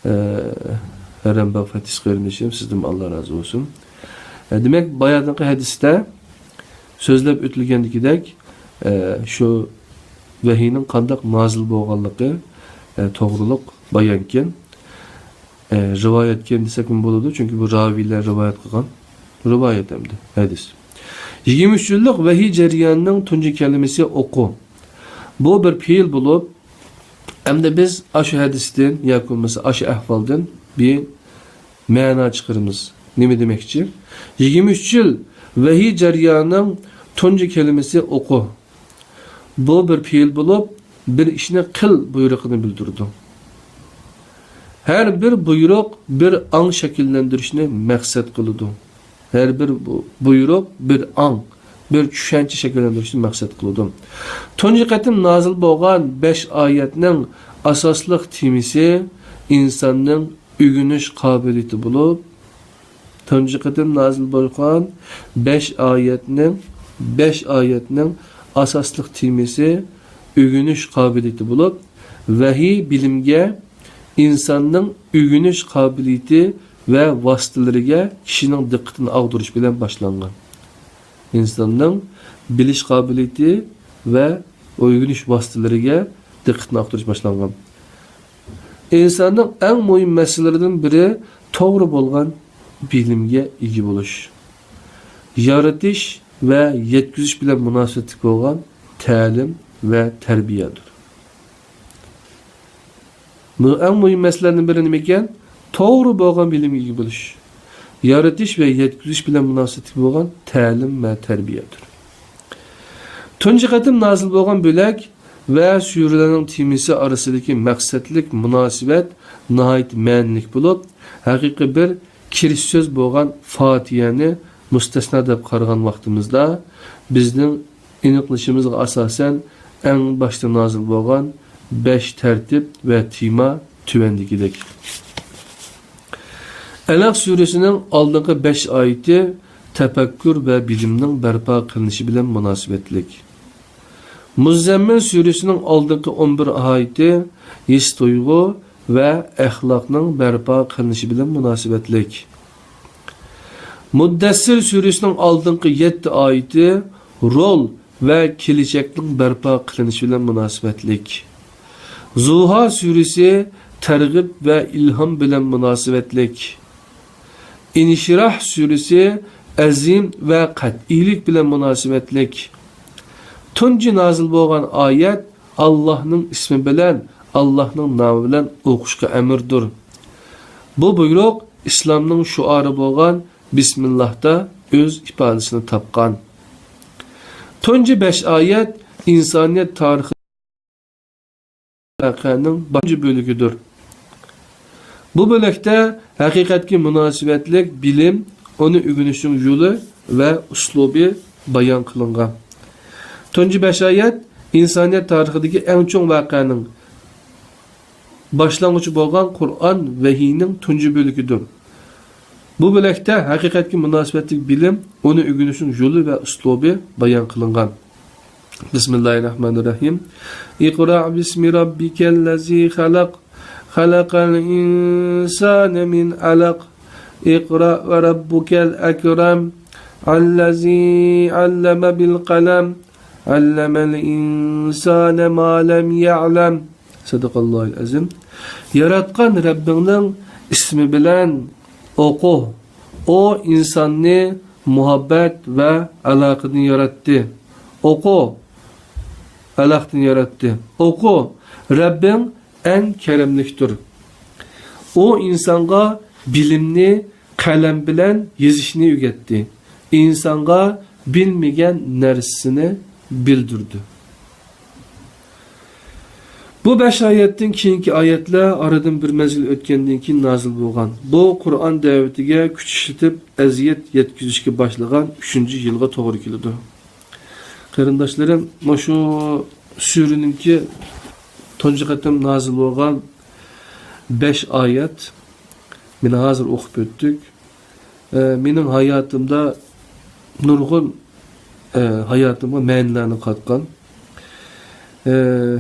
ئە، ھەرەم باغ فەتىس قېرىندىشىم، سىزدىن ئاللا رازى بولسۇن. ئە، دېمەك، باياتىنقى ھەدىستە سۆزلەپ ئۆتۈلگەندىكىدەك، ئە، شۇ ۋەھىينىڭ قانداق نازىل بولغانلىقى، ئە، توغرۇلۇق بايانكەن. ئە، رىۋايەتكەن دېسەكمۇ بولىدۇ، چۈنكى بۇ راۋىيلەر رىۋايەت قىلغان رىۋايەت ئەمدى، ھەدىس. يىگىرمە ئۈچ يىللىق ۋەھىي جەريانىنىڭ تۇنجى كەلىمىسى «ئوقۇ». بۇ بىر پېئىل بولۇپ، ئەمدى بىز ئاشۇ ھەدىستىن ياكى بولمىسا ئاشۇ ئەھۋالدىن بىر مەنا چىقىرىمىز. نېمە دېمەكچى؟ يىگىرمە ئۈچ يىل ۋەھىي جەريانىنىڭ تۇنجى كەلىمىسى «ئوقۇ». بۇ بىر پېئىل بولۇپ، بىر ئىشنى قىل بۇيرۇقىنى بىلدۈرىدۇ. ھەر بىر بۇيرۇق بىر ئاڭ شەكىللەندۈرۈشنى مەقسەت قىلىدۇ. ھەر بىر بۇ-، بۇيرۇق بىر ئاڭ، بىر چۈشەنچە شەكىللەندۈرۈشنى مەقسەت قىلىدۇ. تۇنجى قېتىم نازىل بولغان بەش ئايەتنىڭ ئاساسلىق تېمىسى ئىنساننىڭ ئۆگىنىش قابىلىيىتى بولۇپ، تۇنجى قېتىم نازىل بولغان بەش ئايەتنىڭ، بەش ئايەتنىڭ ئاساسلىق تېمىسى ئۆگىنىش قابىلىيىتى بولۇپ، ۋەھىي بىلىمگە، ئىنساننىڭ ئۆگىنىش قابىلىيىتى ۋە ۋاسىتىلىرىگە كىشىنىڭ دىققىتىنى ئاغدۇرۇش بىلەن باشلانغان. ئىنساننىڭ بىلىش قابىلىيىتى ۋە ئۆگىنىش ۋاسىتىلىرىگە دىققىتىنى ئاغدۇرۇش باشلانغان. ئىنساننىڭ ئەڭ مۇھىم مەسىلىلىرىدىن بىرى توغرا بولغان بىلىمگە ئىگە بولۇش. يارىتىش ۋە يەتكۈزۈش بىلەن مۇناسىۋەتلىك بولغان تەلىم ۋە تەربىيەدۇر. بۇ ئەڭ مۇھىم مەسىلىلەردىن بىرى نېمىكەن؟ توغرا بولغان بىلىمگە ئىگە بولۇش. يارىتىش ۋە يەتكۈزۈش بىلەن مۇناسىۋەتلىك بولغان تەلىم ۋە تەربىيەدۇر. تۇنجى قېتىم نازىل بولغان بۆلەك ۋە سۈرىلەرنىڭ تېمىسى ئارىسىدىكى مەقسەتلىك مۇناسىۋەت ناھايىتى مەنىلىك بولۇپ، ھەقىقىي بىر كىرىش سۆز بولغان فاتىھەنى مۇستەسنا دەپ قارىغان ۋاقتىمىزدا، بىزنىڭ ئېنىقلىشىمىزغا ئاساسەن، ئەڭ باشتا نازىل بولغان بەش تەرتىپ ۋە تېما تۆۋەندىكىدەك. ئەلەق سۈرىسىنىڭ ئالدىنقى بەش ئايىتى تەپەككۇر ۋە بىلىمنىڭ بەرپا قىلىنىشى بىلەن مۇناسىۋەتلىك. مۇززەممىل سۈرىسىنىڭ ئالدىنقى ئون بىر ئايىتى ھېس-تۇيغۇ ۋە ئەخلاقنىڭ بەرپا قىلىنىشى بىلەن مۇناسىۋەتلىك. مۇددەسسىر سۈرىسىنىڭ ئالدىنقى يەتتە ئايىتى رول ۋە كېلىچەكنىڭ بەرپا قىلىنىشى بىلەن مۇناسىۋەتلىك. زۇھا سۈرىسى تەرغىب ۋە ئىلھام بىلەن مۇناسىۋەتلىك. ئىنشىراھ سۈرىسى ئەزىم ۋە قەتئىيلىك بىلەن مۇناسىۋەتلىك. تۇنجى نازىل بولغان ئايەت ئاللاھنىڭ ئىسمى بىلەن، ئاللاھنىڭ نامى بىلەن ئوقۇشقا ئەمىردۇر. بۇ بۇيرۇق ئىسلامنىڭ شوئارى بولغان بىسمىللاھتا ئۆز ئىپادىسىنى تاپقان. تۇنجى بەش ئايەت ئىنسانىيەت تارىخى ۋەقەنىڭ بىرىنچى بۆلىكىدۇر. بۇ بۆلەكتە ھەقىقەتكە مۇناسىۋەتلىك بىلىم، ئۇنى ئۆگىنىشنىڭ يولى ۋە ئۇسلۇبى بايان قىلىنغان. تۇنجى بەش ئايەت ئىنسانىيەت تارىخىدىكى ئەڭ چوڭ ۋەقەنىڭ باشلانغۇچى بولغان قۇرئان ۋەھىينىڭ تۇنجى بۆلىكىدۇر. بۇ بۆلەكتە ھەقىقەتكە مۇناسىۋەتلىك بىلىم، ئۇنى ئۆگىنىشنىڭ يولى ۋە ئۇسلۇبى بايان قىلىنغان. بىسمىللاھىررەھمانىررەھىم. اقرأ باسم ربك الذي خلق. خلق الإنسان من علق. اقرأ وربك الأكرم. الذي علم بالقلم. علم الإنسان ما لم يعلم. سەدىقاللاھۇل ئەزىم. ياراتقان رەببىڭنىڭ ئىسمى بىلەن ئوقۇ. ئۇ ئىنساننى مۇھەببەت ۋە ئالاقىدىن ياراتتى. ئوقۇ. ئالاقىدىن ياراتتى. ئوقۇ. رەببىڭ ئەڭ كەرەملىكتۇر. ئۇ ئىنسانغا بىلىمنى قەلەم بىلەن يېزىشنى ئۆگەتتى. ئىنسانغا بىلمىگەن نەرسىنى بىلدۈردى. بۇ بەش ئايەتتىن كېيىنكى ئايەتلەر ئارىدىن بىر مەزگىل ئۆتكەندىن كېيىن نازىل بولغان. بۇ قۇرئان دەۋىتىگە كۈچ ئىشلىتىپ، ئەزىيەت يەتكۈزۈشكە باشلىغان ئۈچىنچى يىلغا توغرا كېلىدۇ. قېرىنداشلىرىم، مۇشۇ سۈرىنىڭكى تۇنجى قېتىم نازىل بولغان بەش ئايەت، مانا ھازىر ئوقۇپ ئۆتتۇق. ئە، مېنىڭ ھاياتىمدا نۇرغۇن، ئە، ھاياتىمغا مەنىلەرنى قاتقان. ئە،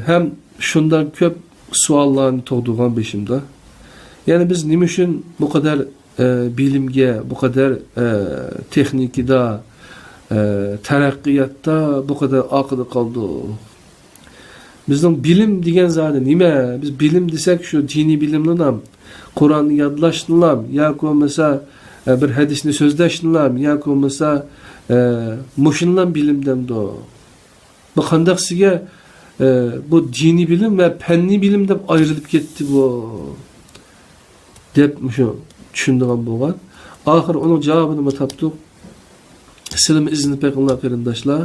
ھەم شۇنداق كۆپ سوئاللارنى تۇغدۇرغان بېشىمدا. يەنى بىز نېمە ئۈچۈن بۇ قەدەر، ئە، بىلىمگە، بۇ قەدەر، ئە، تېخنىكىدا، ئە، تەرەققىياتتا بۇ قەدەر ئارقىدا قالدۇق؟ بىزنىڭ بىلىم دېگەن زادى نېمە؟ بىز بىلىم دېسەك، شۇ دىنىي بىلىمنىلا، قۇرئاننى يادلاشنىلا، ياكى بولمىسا، ئە، بىر ھەدىسنى سۆزلەشنىلا، ياكى بولمىسا، ئە، مۇشۇنىلا بىلىم دەمدۇ؟ بۇ قانداق سىزگە، ئە، بۇ دىنىي بىلىم ۋە پەننىي بىلىم دەپ ئايرىلىپ كەتتى بۇ؟ دەپ مۇشۇ چۈشىنىدىغان بولغان. ئاخىر ئۇنىڭ جاۋابىنىمۇ تاپتۇق. سىلىمۇ ئىزدىنىپ بېقىڭلار، قېرىنداشلار.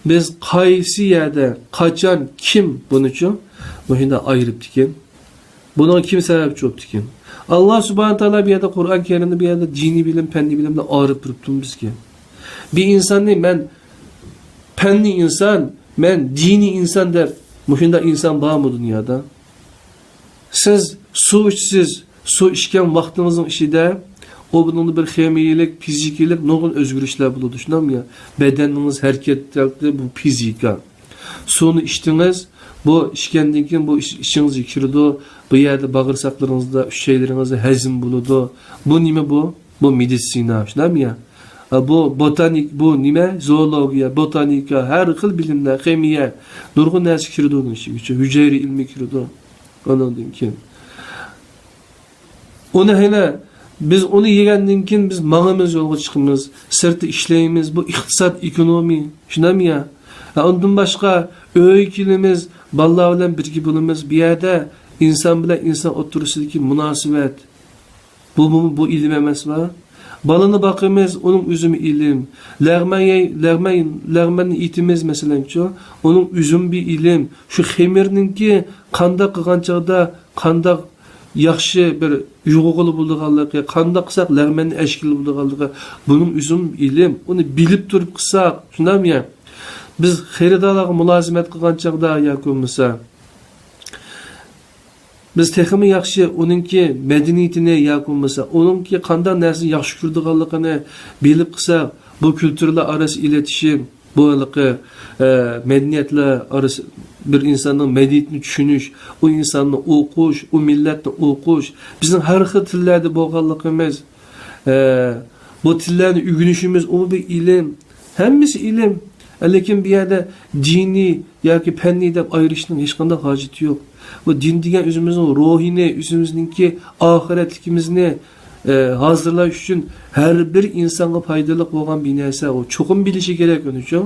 بىز قايسى يەردە، قاچان، كىم بۇنىچۇ مۇشۇنداق ئايرىپتىكىن؟ بۇنىڭغا كىم سەۋەبچى بوپتىكىن؟ ئاللا سۇبھانە تائالا بۇ يەردە، قۇرئان كەرىمدە بۇ يەردە دىنىي بىلىم، پەننىي بىلىمنى ئايرىپ بېرىپتۇ بىزگە. بىر ئىنساننى مەن پەننىي ئىنسان، مەن دىنىي ئىنسان دەپ، مۇشۇنداق ئىنسان بارمۇ دۇنيادا؟ سىز سۇ ئىچسىز، سۇ ئىچكەن ۋاقتىڭىزنىڭ ئىچىدە ئۇ بۇنىڭدا بىر خىمىيىلىك، فىزىكىلىك نۇرغۇن ئۆزگىرىشلەر بولىدۇ، شۇنداقمۇ يا؟ بەدەنىڭىز ھەرىكەتتە، بۇ فىزىكا. سۇنى ئىچتىڭىز، بۇ ئىچكەندىن كېيىن بۇ ئىچ-، ئىچىڭىزگە كىرىدۇ، بۇ يەردە باغرىساقلىرىڭىزدا، ئۈچەيلىرىڭىزدە ھەزىم بولىدۇ. بۇ نېمە بۇ؟ بۇ مېدىتسىنا، شۇنداقمۇ يا؟ ئا، بۇ بوتانىك، بۇ نېمە؟ زوولوگىيە، بوتانىكا، ھەر خىل بىلىملەر، خىمىيە، نۇرغۇن نەرسە كىرىدۇ ئۇنىڭ ئىچىگە، ھۈجەيرە ئىلمى كىرىدۇ. ئۇنىڭدىن كېيىن ئۇنى ھېلى بىز ئۇنى يېگەندىن كېيىن بىز ماڭىمىز، يولغا چىقىمىز، سىرتتا ئىشلەيمىز. بۇ ئىقتىساد، ئېكونومىيە، شۇنداقمۇ يا؟ ھە، ئۇندىن باشقا ئۆيگە كېلىمىز، بالىلار بىلەن بىرگە بولىمىز. بۇ يەردە ئىنسان بىلەن ئىنسان ئوتتۇرىسىدىكى مۇناسىۋەت. بۇ، بۇ، بۇ ئىلىم ئەمەسمۇ؟ بالىنى باقىمىز، ئۇنىڭ ئۈزۈمى ئىلىم. لەغمەن يەي-، لەغمەن، لەغمەننى ئېتىمىز، مەسىلەنچۇ، ئۇنىڭ ئۈزۈمى بىر ئىلىم. شۇ خېمىرنىڭكى قانداق قىلغان چاغدا قانداق ياخشى بىر يۇغۇغىلى بولىدىغانلىقى، قانداق قىلساق لەغمەننى ئەشكىلى بولىدىغانلىقى، بۇنىڭ ئۈزۈم ئىلىم. ئۇنى بىلىپ تۇرۇپ قىلساق، شۇنداقمۇ يا؟ بىز خېرىدارلارغا مۇلازىمەت قىلغان چاغدا ياكى بولمىسا، بىز تېخىمۇ ياخشى ئۇنىڭكى مەدەنىيىتىنى ياكى بولمىسا ئۇنىڭكى قانداق نەرسىنى ياخشى كۆرىدىغانلىقىنى بىلىپ قىلساق، بۇ كۈلتۈرلەر ئارىسى ئىلىتىشىم، بۇ ھېلىقى، ئە، مەدەنىيەتلەر ئارىسى، بىر ئىنساننىڭ مەدەنىيىتىنى چۈشىنىش، ئۇ ئىنساننى ئوقۇش، ئۇ مىللەتنى ئوقۇش، بىزنىڭ ھەر خىل تىللاردا بولغانلىقىمىز، ئە، بۇ تىللارنى ئۆگىنىشىمىز، ئۇ بىر ئىلىم. ھەممىسى ئىلىم. لېكىن بۇ يەردە دىنىي ياكى پەننىي دەپ ئايرىشنىڭ ھېچقانداق ھاجىتى يوق. بۇ دىن دېگەن ئۆزىمىزنىڭ روھىنى، ئۆزىمىزنىڭكى ئاخىرەتلىكىمىزنى، ئە، ھازىرلاش ئۈچۈن ھەر بىر ئىنسانغا پايدىلىق بولغان بىر نەرسە. ئۇ چوقۇم بىلىشى كېرەك ئۇنى، چوڭ.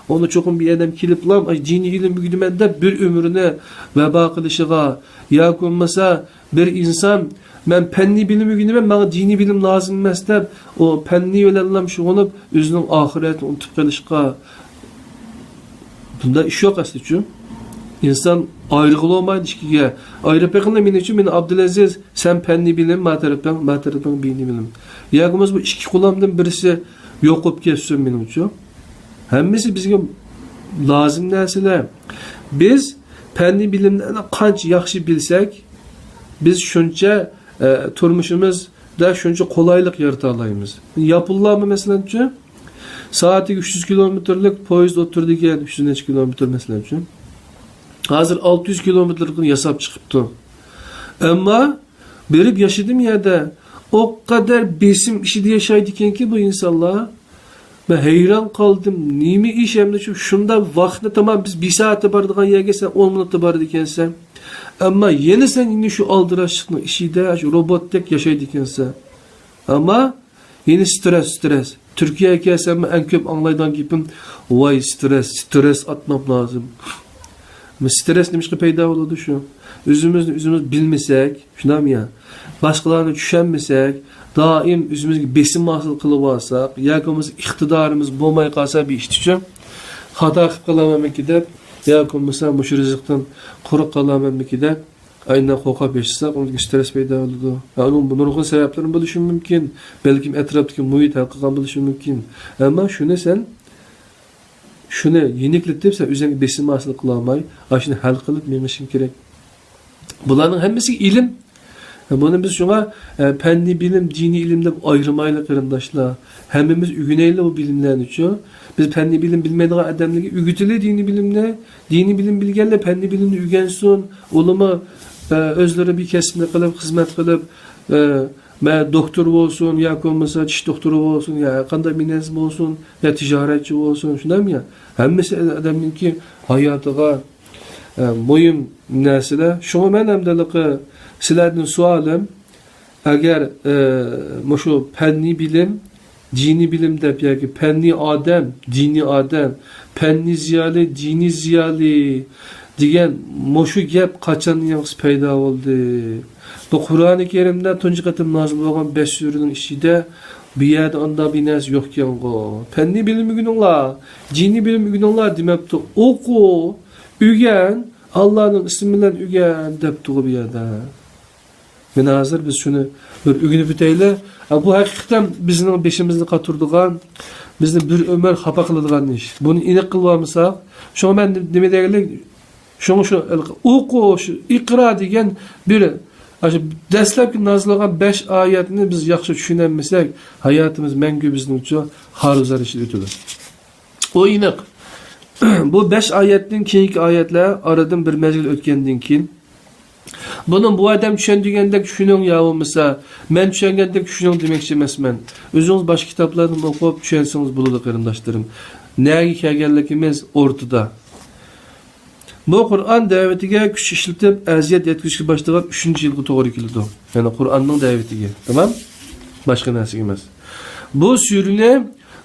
ئۇنى چوقۇم بىر ئادەم كېلىپلا، «ئاي، دىنىي ئىلىم ئۆگىنىمەن» دەپ بىر ئۆمرىنى ۋەبا قىلىشىغا ياكى بولمىسا بىر ئىنسان، «مەن پەننىي بىلىم ئۆگىنىمەن، ماڭا دىنىي بىلىم لازىم ئەمەس» دەپ، ئۇ پەننىي بىلەنلا شۇغۇللىنىپ، ئۆزىنىڭ ئاخىرەتنى ئۇنتۇپ قېلىشقا، بۇنداق ئىش يوق ئەسلىچۇ. ئىنسان ئايرىغىلى بولمايدۇ ئىككىگە. ئايرىپ بېقىڭلار مېنىڭچۇ، مېنى ئابدۇلئەزىز، سەن پەننىي بىلىم، ما تەرىپىڭ، ما تەرىپىڭ دىنىي بىلىم. ياكى بولمىسا بۇ ئىككى قولۇمدىن بىرسى يوق بولۇپ كەتسۇن مېنىڭچۇ. ھەممىسى بىزگە لازىم نەرسىلەر. بىز پەننىي بىلىملەرنى قانچە ياخشى بىلسەك، بىز شۇنچە، ئە، تۇرمۇشىمىزدا شۇنچە قولايلىق يارىتالايمىز. ياپونلارمۇ مەسىلەنچۇ، سائەتىگە ئۈچ يۈز كىلومېتىرلىك پويىز ئولتۇرىدىكەن، ئۈچ يۈز نەچچە كىلومېتىر مەسىلەنچۇ. ھازىر ئالتە يۈز كىلومېتىرلىكنى ياساپ چىقىپتۇ. ئەمما بېرىپ ياشىدىم يەردە، ئۇ قەدەر بېسىم ئىچىدە ياشايدىكەنكى بۇ ئىنسانلار. مەن ھەيران قالدىم. نېمە ئىش ئەمدى شۇ؟ شۇنداق ۋاقىتنى تامام بىز بىر سائەتتە بارىدىغان يەرگە سەن ئون مىنۇتتا بارىدىكەنسەن. ئەمما يەنە سەن يەنە شۇ ئالدىراشلىقنىڭ ئىچىدە، شۇ روبوتتەك ياشايدىكەنسەن. ئەمما يەنە سترېس، سترېس. تۈركىيەگە كەلسەممۇ ئەڭ كۆپ ئاڭلايدىغان گېپىم، ۋاي سترېس، سترېس ئاتمام لازىم. سترېس نېمىشقا پەيدا بولىدۇ شۇ؟ ئۆزىمىزنى ئۆزىمىز بىلمىسەك، شۇنداقمۇ يا؟ باشقىلارنى چۈشەنمىسەك، دائىم ئۆزىمىزگە بېسىم ھاسىل قىلىۋالساق، ياكى بولمىسا ئىقتىدارىمىز بولماي قالسا بىر ئىش ئۈچۈن، خاتا قىلىپ قالامەنمىكى دەپ، ياكى بولمىسا مۇشۇ رىزىقتىن قۇرۇق قالامەنمىكى دەپ، ئاينا قورقۇپ ياشىساق، ئۇنىڭدىن سترېس پەيدا بولىدۇ. ھە، ئۇنىڭ نۇرغۇن سەۋەبلىرى بولۇشى مۇمكىن. بەلكىم ئەتراپتىكى مۇھىت ھەل قىلغان بولۇشى مۇمكىن. ئەمما شۇنى سەن، شۇنى يېنىكلىتىپ، سەن ئۆزۈڭگە بېسىم ھاسىل قىلالماي، ئاشۇنى ھەل قىلىپ مېڭىشىڭ كېرەك. بۇلارنىڭ ھەممىسى ئىلىم. بۇنى بىز شۇڭا، ئە، پەننىي بىلىم، دىنىي ئىلىم دەپ ئايرىمايلى، قېرىنداشلار. ھەممىمىز ئۆگىنەيلى بۇ بىلىملەرنىچۇ. بىز پەننىي بىلىم بىلمەيدىغان ئادەملەرگە ئۆگىتىلى دىنىي بىلىمنى. دىنىي بىلىم بىلگەنلەر پەننىي بىلىمنى ئۆگەنسۇن. ئۇلىمۇ، ئە، ئۆزلىرى بىر كەسىپنى قىلىپ، خىزمەت قىلىپ، ئە، مە، دوختۇر بولسۇن، ياكى بولمىسا چىش دوختۇرى بولسۇن، يا ھەر قانداق بىر نەرسە بولسۇن، يا تىجارەتچى بولسۇن، شۇنداقمۇ يا؟ ھەممىسى ئادەمنىڭكى ھاياتىغا، ئە، مۇھىم نەرسىلەر. شۇڭا مەن ئەمدىلىقى سىلەردىن سوئالىم، ئەگەر، ئە، مۇشۇ پەننىي بىلىم، دىنىي بىلىم دەپ ياكى پەننىي ئادەم، دىنىي ئادەم، پەننىي زىيالىي، دىنىي زىيالىي دېگەن مۇشۇ گەپ قاچان ياڭزىسى پەيدا بولدى؟ بۇ قۇرئانى كەرىمدە تۇنجى قېتىم نازىل بولغان بەش سۈرىنىڭ ئىچىدە بۇ يەردە ئانداق بىر نەرسە يوقكەنغۇ. پەننىي بىلىم ئۆگىنىڭلار، دىنىي بىلىم ئۆگىنىڭلار دېمەپتۇ. ئوقۇ، ئۆگەن، ئاللانىڭ ئىسمى بىلەن ئۆگەن دەپتۇغۇ بۇ يەردە. مانا ھازىر بىز شۇنى بىر ئۆگىنىپ ئۆتەيلى. ئا، بۇ ھەقىقەتەن بىزنىڭ بېشىمىزنى قاتۇرىدىغان، بىزنى بىر ئۆمۈر خاپا قىلىدىغان ئىش. بۇنى ئېنىق قىلىۋالمىساق، شۇڭا مەن نېمە دېگەنلىك، شۇڭا شۇ ئوقۇش، ئىقرا دېگەن بىر، ئاشۇ دەسلەپكى نازىل بولغان بەش ئايەتنى بىز ياخشى چۈشىنەلمىسەك، ھاياتىمىز مەڭگۈ بىزنىڭچۇ خارۇزار ئىچىدە ئۆتىدۇ. ئۇ ئېنىق. بۇ بەش ئايەتتىن كېيىنكى ئايەتلەر ئارىدىن بىر مەزگىل ئۆتكەندىن كېيىن، بۇنى بۇ ئادەم چۈشەندۈرگەندەك چۈشىنىڭ يا بولمىسا، مەن چۈشەنگەندەك چۈشىنىڭ دېمەكچى ئەمەسمەن. ئۆزىڭىز باشقا كىتابلاردىن ئوقۇپ چۈشەنسىڭىز بولىدۇ، قېرىنداشلىرىم. نەگە كەلگەنلىكىمىز ئورتىدا. بۇ قۇرئان دەۋىتىگە كۈچ ئىشلىتىپ ئەزىيەت يەتكۈزۈشكە باشلىغان ئۈچىنچى يىلغا توغرا كېلىدۇ. يەنى قۇرئاننىڭ دەۋىتىگە. تامام؟ باشقا نەرسىگە ئەمەس. بۇ سۈرىنى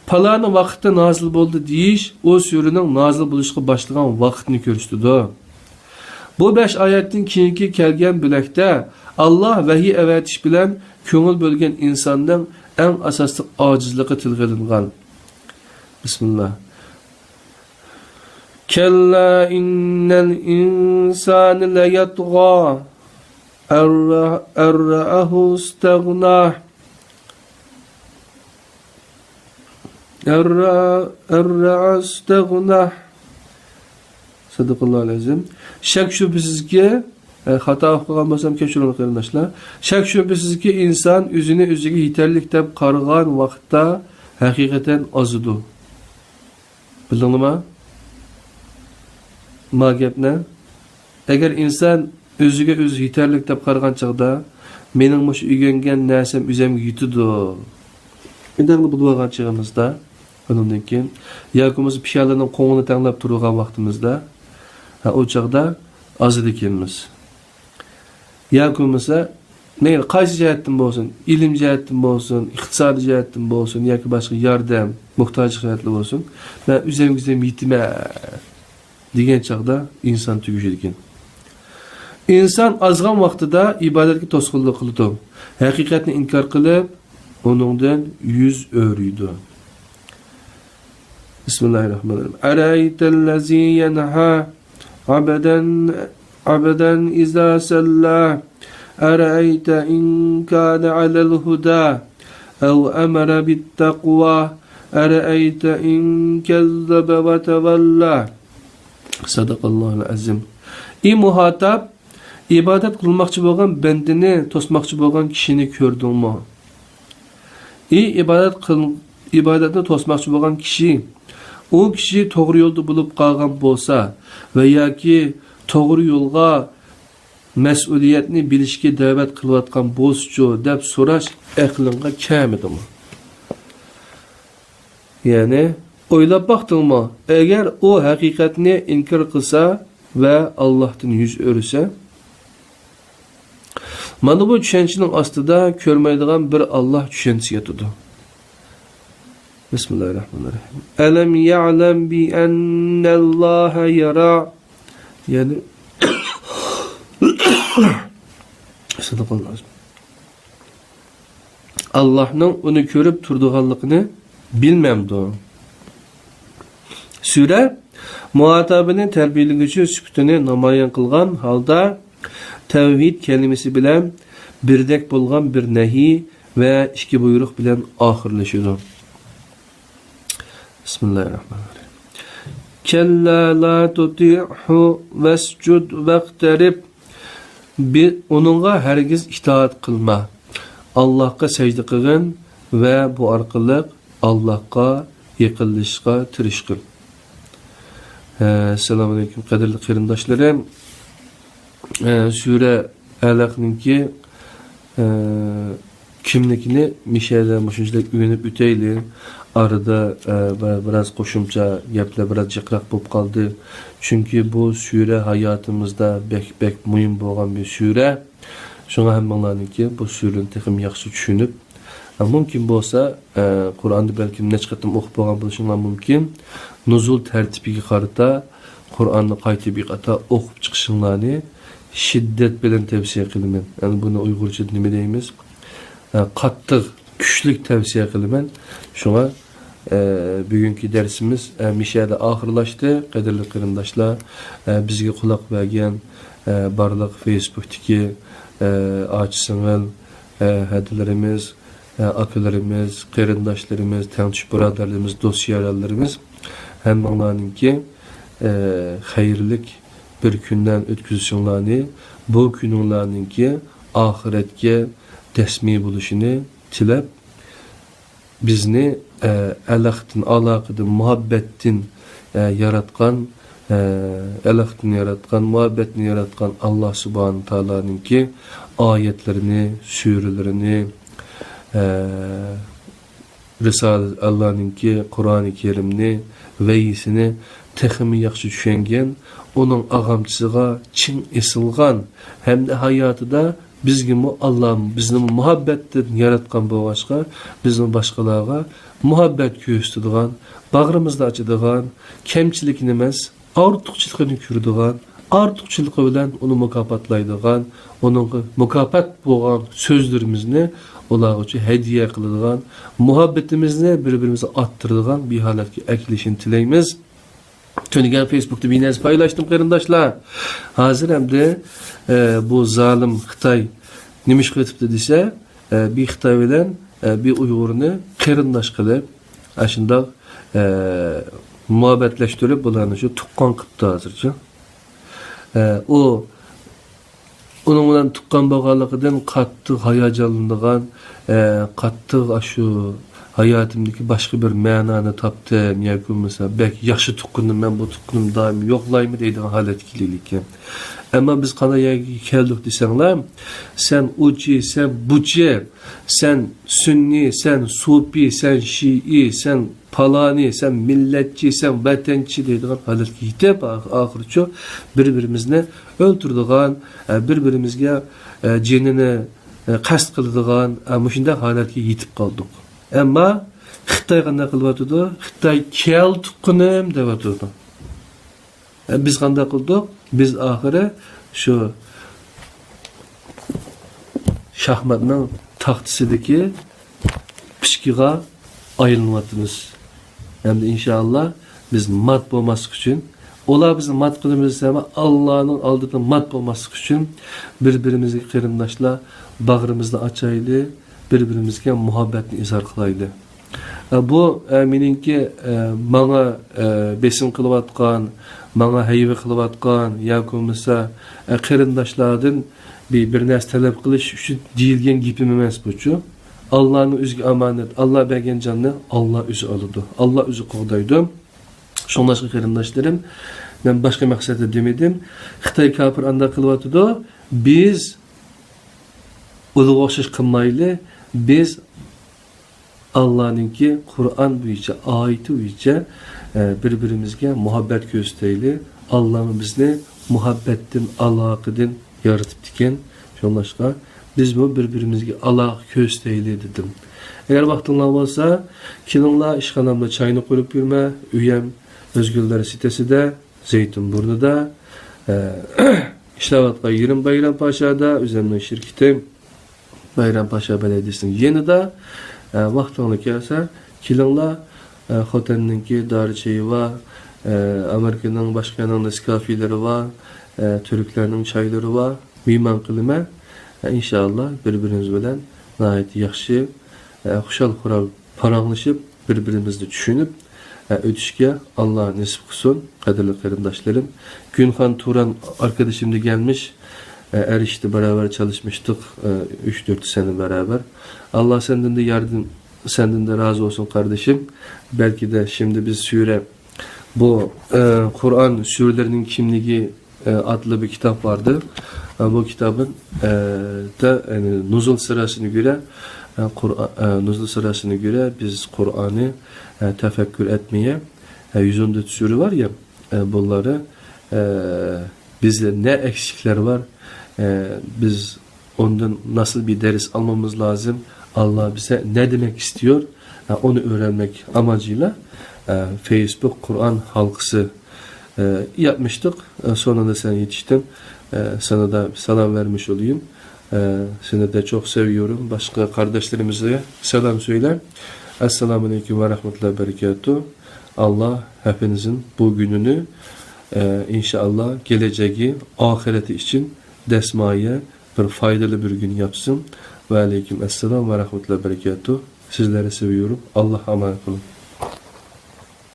پالانى ۋاقىتتا نازىل بولدى دېيىش ئۇ سۈرىنىڭ نازىل بولۇشقا باشلىغان ۋاقتىنى كۆرسىتىدۇ. بۇ بەش ئايەتتىن كېيىنكى كەلگەن بۆلەكتە ئاللا ۋەھىي ئەۋەتىش بىلەن كۆڭۈل بۆلگەن ئىنساننىڭ ئەڭ ئاساسلىق ئاجىزلىقى تىلغا ئېلىنغان. بىسمىللا. كلا إن الإنسان ليطغى أن رآه استغنى. أن رآه استغنى. صدق الله العظيم. شەك شۈبھىسىزكى، ئە، خاتا ئوقۇغان بولسام كەچۈرۈڭ قېرىنداشلار. شەك شۈبھىسىزكى ئىنسان ئۆزىنى ئۆزىگە يېتەرلىك دەپ قارىغان ۋاقىتتا ھەقىقەتەن ئازىدۇ. بىلدىڭلىما؟ ما گەپنى؟ ئەگەر ئىنسان ئۆزىگە ئۆزى يېتەرلىك دەپ قارىغان چاغدا، مېنىڭ مۇشۇ ئۆگەنگەن نەرسەم ئۆزەمگە يېتىدۇ. ئىنداقلا بولۇۋالغان چېغىمىزدا، ئۇنىڭدىن كېيىن، ياكى بولمىسا پىيالىنىڭ قوڭىنى تەڭلەپ تۇرغان ۋاقتىمىزدا، ھە، ئۇ چاغدا ئازىدىكەنمىز. ياكى بولمىسا، مەيلى قايسى جەھەتتىن بولسۇن، ئىلىم جەھەتتىن بولسۇن، ئىقتىسادىي جەھەتتىن بولسۇن ياكى باشقا ياردەم، موھتاجلىق جەھەتتىن بولسۇن، مەن ئۆزەمگە ئۆزۈم يېتىمەن دېگەن چاغدا ئىنسان تۈگىشىدىكەن. ئىنسان ئازغان ۋاقتىدا ئىبادەتكە توسقۇنلۇق قىلىدۇ، ھەقىقەتنى ئىنكار قىلىپ، ئۇنىڭدىن يۈز ئۆرۈيدۇ. بىسمىللاھىررەھمانىررەھىم. أرأيت الذي ينهى عبدا، عبدا إذا صلى. أرأيت إن كان على الهدى أو أمر بالتقوى. أرأيت إن كذب وتولى. صدق الله العظيم. ئى مۇخاتاب، ئىبادەت قىلماقچى بولغان بەندىنى توسماقچى بولغان كىشىنى كۆردۈڭمۇ؟ ئى ئىبادەت قىل-، ئىبادەتنى توسماقچى بولغان كىشى، ئۇ كىشى توغرا يولدا بولۇپ قالغان بولسا ۋە ياكى توغرا يولغا، مەسئۇلىيەتنى بىلىشكە دەۋەت قىلىۋاتقان بولسىچۇ دەپ سوراش ئەقلىڭغا كەلمىدىمۇ؟ يەنى، ئويلاپ باقتىڭمۇ، ئەگەر ئۇ ھەقىقەتنى ئىنكار قىلسا ۋە ئاللاھتىن يۈز ئۆرۈسە؟ مانا بۇ چۈشەنچىنىڭ ئاستىدا كۆرمەيدىغان بىر ئاللاھ چۈشەنچىسى ياتىدۇ. بىسمىللاھىررەھمانىررەھىم. ئەلەم يەئلەم بىئەننەللاھە يەرا. يەنى، سەدەقەللاھۇ ئەلئازىم. ئاللاھنىڭ ئۇنى كۆرۈپ تۇرىدىغانلىقىنى بىلمەمدۇ؟ سۈرە مۇھاتابىنى تەربىيەلىگۈچى سۈپىتىنى نامايان قىلغان ھالدا، تەۋھىد كەلىمىسى بىلەن بىردەك بولغان بىر نەھى ۋە ئىككى بۇيرۇق بىلەن ئاخىرلىشىدۇ. بىسمىللاھىررەھمانىررەھىم. كەللا لا تۇتىئھۇ ۋەسجۇد ۋەقتەرىب. بى-، ئۇنىڭغا ھەرگىز ئىتائەت قىلما. ئاللاھقا سەجدە قىلغىن ۋە بۇ ئارقىلىق ئاللاھقا يېقىنلىشىشقا تىرىشقىن. ئەسسالامۇئەلەيكۇم، قەدىرلىك قېرىنداشلىرىم. ئە، سۈرە ئەلەقنىڭكى، ئە، كىملىكىنى مىشەدە مۇشۇنچىلىك ئۆگىنىپ ئۆتەيلى. ئارىدا، ئە، بىر-، بىراز قوشۇمچە گەپلەر بىراز جىقراق بولۇپ قالدى. چۈنكى بۇ سۈرە ھاياتىمىزدا بەك، بەك مۇھىم بولغان بىر سۈرە. شۇڭا ھەممىڭلارنىڭكى بۇ سۈرىنى تېخىمۇ ياخشى چۈشىنىپ، ئە، مۇمكىن بولسا، ئە، قۇرئاننى بەلكىم نەچچە قېتىم ئوقۇپ بولغان بولۇشۇڭلار مۇمكىن. نۇزۇل تەرتىپىگە قارىتا قۇرئاننى قايتا بىر قاتا ئوقۇپ چىقىشىڭلارنى شىددەت بىلەن تەۋسىيە قىلىمەن. يەنى بۇنى ئۇيغۇرچىدا نېمە دەيمىز؟ ئە، قاتتىق، كۈچلۈك تەۋسىيە قىلىمەن. شۇڭا، ئە، بۈگۈنكى دەرسىمىز، ئە، مىشەدە ئاخىرلاشتى. قەدىرلىك قېرىنداشلار، ئە، بىزگە قۇلاق بەرگەن، ئە، بارلىق فېيسبۇكتىكى، ئە، ئاچا-سىڭىل، ئە، ھەدىلىرىمىز، ئە، ئاكىلىرىمىز، قېرىنداشلىرىمىز، تەڭتۇش بۇرادەرلىرىمىز، دوست-يارەنلىرىمىز، ھەممىڭلارنىڭكى، ئە، خەيرلىك بىر كۈندىن ئۆتكۈزۈشۈڭلارنى، بۇ كۈنۈڭلارنىڭكى ئاخىرەتكە دەسمى بولۇشىنى تىلەپ، بىزنى، ئە، ئەلەقتىن، ئالاقىدىن، مۇھەببەتتىن، ئە، ياراتقان، ئە، ئەلەقتىن ياراتقان، مۇھەببەتنى ياراتقان ئاللا سۇبھانە تائالانىڭكى ئايەتلىرىنى، سۈرىلىرىنى، ئە، رىسالە، ئاللانىڭكى قۇرئانى كەرىمنى، ۋەھىيسىنى تېخىمۇ ياخشى چۈشەنگەن، ئۇنىڭ ئاغامچىسىغا چىڭ ئېسىلغان ھەمدە ھاياتىدا بىزگىمۇ ئاللا بىزنى مۇھەببەتتىن ياراتقان بولغاچقا، بىزمۇ باشقىلارغا مۇھەببەت كۆرسىتىدىغان، باغرىمىزنى ئاچىدىغان، كەمچىلىكىنى ئەمەس، ئارتۇقچىلىقىنى كۆرىدىغان، ئارتۇقچىلىقى بىلەن ئۇنى مۇكاپاتلايدىغان، ئۇنىڭغا مۇكاپات بولغان سۆزلىرىمىزنى ئۇلارغىچە ھەدىيە قىلىدىغان، مۇھەببىتىمىزنى بىر-بىرىمىزگە ئارتتۇرىدىغان بىر ھالەتكە ئەكېلىشىنى تىلەيمىز. تۈنۈگۈن فېيسبۇكتا بىر نەرسە پايلاشتىم، قېرىنداشلار. ھازىر ئەمدى، ئە، بۇ زالىم خىتاي نېمە ئىش قىلىۋېتىپتۇ دېسە، ئە، بىر خىتاي بىلەن، ئە، بىر ئۇيغۇرنى قېرىنداش قىلىپ، ئاشۇنداق، ئە، مۇھەببەتلەشتۈرۈپ، بۇلارنى شۇ تۇغقان قىپتۇ ھازىرچۇ. ئە، ئۇ ئۇنىڭ بىلەن تۇغقان بولغانلىقىدىن قاتتىق ھاياجانلىنىدىغان، ئە، قاتتىق ئاشۇ ھاياتىمدىكى باشقا بىر مەنانى تاپتىم ياكى بولمىسا بەك ياخشى تۇغقىنىم، مەن بۇ تۇغقىنىمنى دائىم يوقلايمەن دەيدىغان ھالەتكە كېلىدىكەن. ئەمما بىز قانداق يەرگە كەلدۇق دېسەڭلار، سەن ئۇچى، سەن بۇچى، سەن سۈننىي، سەن سۇپى، سەن شىئى، سەن پالانى، سەن مىللەتچى، سەن ۋەتەنچى دەيدىغان ھالەتكە يېتىپ، ئاخ-، ئاخىرىچۇ بىر-بىرىمىزنى ئۆلتۈرىدىغان، ئە، بىر-بىرىمىزگە، ئە، جېنىنى، ئە، قەست قىلىدىغان، ئە، مۇشۇنداق ھالەتكە يېتىپ قالدۇق. ئەمما خىتاي قانداق قىلىۋاتىدۇ؟ خىتاي كەل تۇغقىنىم دەۋاتىدۇ. ئە، بىز قانداق قىلدۇق؟ بىز ئاخىرى شۇ شاھماتنىڭ تاختىسىدىكى پىشكىغا ئايلىنىۋاتىمىز. ھەمدە ئىنشائاللا بىز مات بولماسلىق ئۈچۈن، ئۇلار بىزنى مات قىلىمىز دېسە، ئاللانىڭ ئالدىدا مات بولماسلىق ئۈچۈن بىر-بىرىمىزگە قېرىنداشلار باغرىمىزنى ئاچايلى، بىر-بىرىمىزگە مۇھەببەتنى ئىزھار قىلايلى. ئە، بۇ، ئە، مېنىڭكى، ئە، ماڭا، ئە، بېسىم قىلىۋاتقان، ماڭا ھەيۋە قىلىۋاتقان ياكى بولمىسا، ئە، قېرىنداشلاردىن بىر، بىر نەرسە تەلەپ قىلىش ئۈچۈن دېيىلگەن گېپىم ئەمەس بۇچۇ. ئاللانىڭ ئۆزىگە ئامانەت. ئاللا بەرگەن جاننى ئاللا ئۆزى ئالىدۇ. ئاللا ئۆزى قوغدايدۇ. شۇڭلاشقا قېرىنداشلىرىم، مەن باشقا مەقسەتتە دېمىدىم. خىتاي كاپىر ئانداق قىلىۋاتىدۇ. بىز ئۇلىغا ئوخشاش قىلمايلى. بىز ئاللانىڭكى قۇرئان بويىچە، ئايىتى بويىچە، ئە، بىر-بىرىمىزگە مۇھەببەت كۆرسىتەيلى. ئاللامۇ بىزنى مۇھەببەتتىن، ئالاقىدىن يارىتىپتىكەن. شۇڭلاشقا بىزمۇ بىر-بىرىمىزگە ئالاقە كۆرسىتەيلى دېدىم. ئەگەر ۋاقتىڭلار بولسا، كېلىڭلار، ئىشخانامدا چاينى قۇرۇپ يۈرمە، ئۆيەم ئۆزگۈللەر سىتىسىدە، زەيتۇن بۇرنىدا، ئە، ئىشلەۋاتقان يېرىم بايرام پاشادا، ئۆزۈمنىڭ شىركىتىم بايرام پاشا بەلەدىيىسىنىڭ يېنىدا، ئە، ۋاقتىڭلار كەلسە، كېلىڭلار، ئە، خوتەننىڭكى دارى چېيى بار، ئە، ئامېرىكىنىڭ باشقا يەرنىڭ نېسكافېلىرى بار، ئە، تۈركلەرنىڭ چايلىرى بار، مېھمان قىلىمەن. ئە، ئىنشائاللا، بىر-بىرىمىز بىلەن ناھايىتى ياخشى، ئە، خۇشال-خۇرام پاراڭلىشىپ، بىر-بىرىمىزنى چۈشىنىپ، ئە، ئۆتۈشكە ئاللا نېسىپ قىلسۇن، قەدىرلىك قېرىنداشلىرىم. گۈنخان تۇران ئاركىدىشىم دېگەنمىش، ئە، ئەر ئىشتا بارابەر چالىشمىشتۇق، ئە، ئۈچ تۆت سەنە بارابەر. ئاللا سەندىن دە ياردىم، سەندىن دە رازى بولسۇن قاردىشىم. بەلكى دە شىمدى بىز سۈرە، بۇ، ئە، قۇرئان سۈرىلىرىنىڭ كىملىكى ئە، ئاتلىق بىر كىتاب باردى. ئە، بۇ كىتابىن، ئە، دە، يەنى نۇزۇل سىراسىنى كۆرە، ئە، قۇرئا-، ئە، نۇزۇل سىراسىنى كۆرە بىز قۇرئاننى، ئە، تەفەككۇر ئەتمىيە، ئە، يۈز ئون تۆت سۈرە بار يا، ئە، بۇلاردا، ئە، بىزدە نە ئەكسىكلەر بار، ئە، بىز ئوندىن ناسىل بىر دەرس ئالمىمىز لازىم، ئاللا بىزە نە دېمەك ئىستىيور، ئە، ئۇنى ئۆگەنمەك ئاماجىلا، ئە، فېيسبۇك قۇرئان ھالقىسى ئە، ياپمىشتۇق. ئە، سونۇندا سەن يېتىشتىن، ئە، سانا دا سالام بەرمىش ئولىيىم. ئە، سېنى دە چوخ سېۋىيورۇم. باشقا قارداشلىرىمىزغا سالام سۆيلە. ئەسسالامۇ ئەلەيكۇم ۋە رەھمەتۇللاھى ۋە بەرىكاتۇ. ئاللا ھەپىنىزنىڭ بۇ گۈنىنى، ئە، ئىنشائاللا، گېلەجەگى، ئاخىرىتى ئۈچۈن دەسمايە، بىر فايدىلىق بىر گۈن ياپسۇن. ۋە ئەلەيكۇم ئەسسالام ۋە رەھمەتۇللاھى ۋە بەرىكاتۇ. سىزلەرنى سېۋىيورۇم. ئاللاھقا ئامانەت بولۇڭ.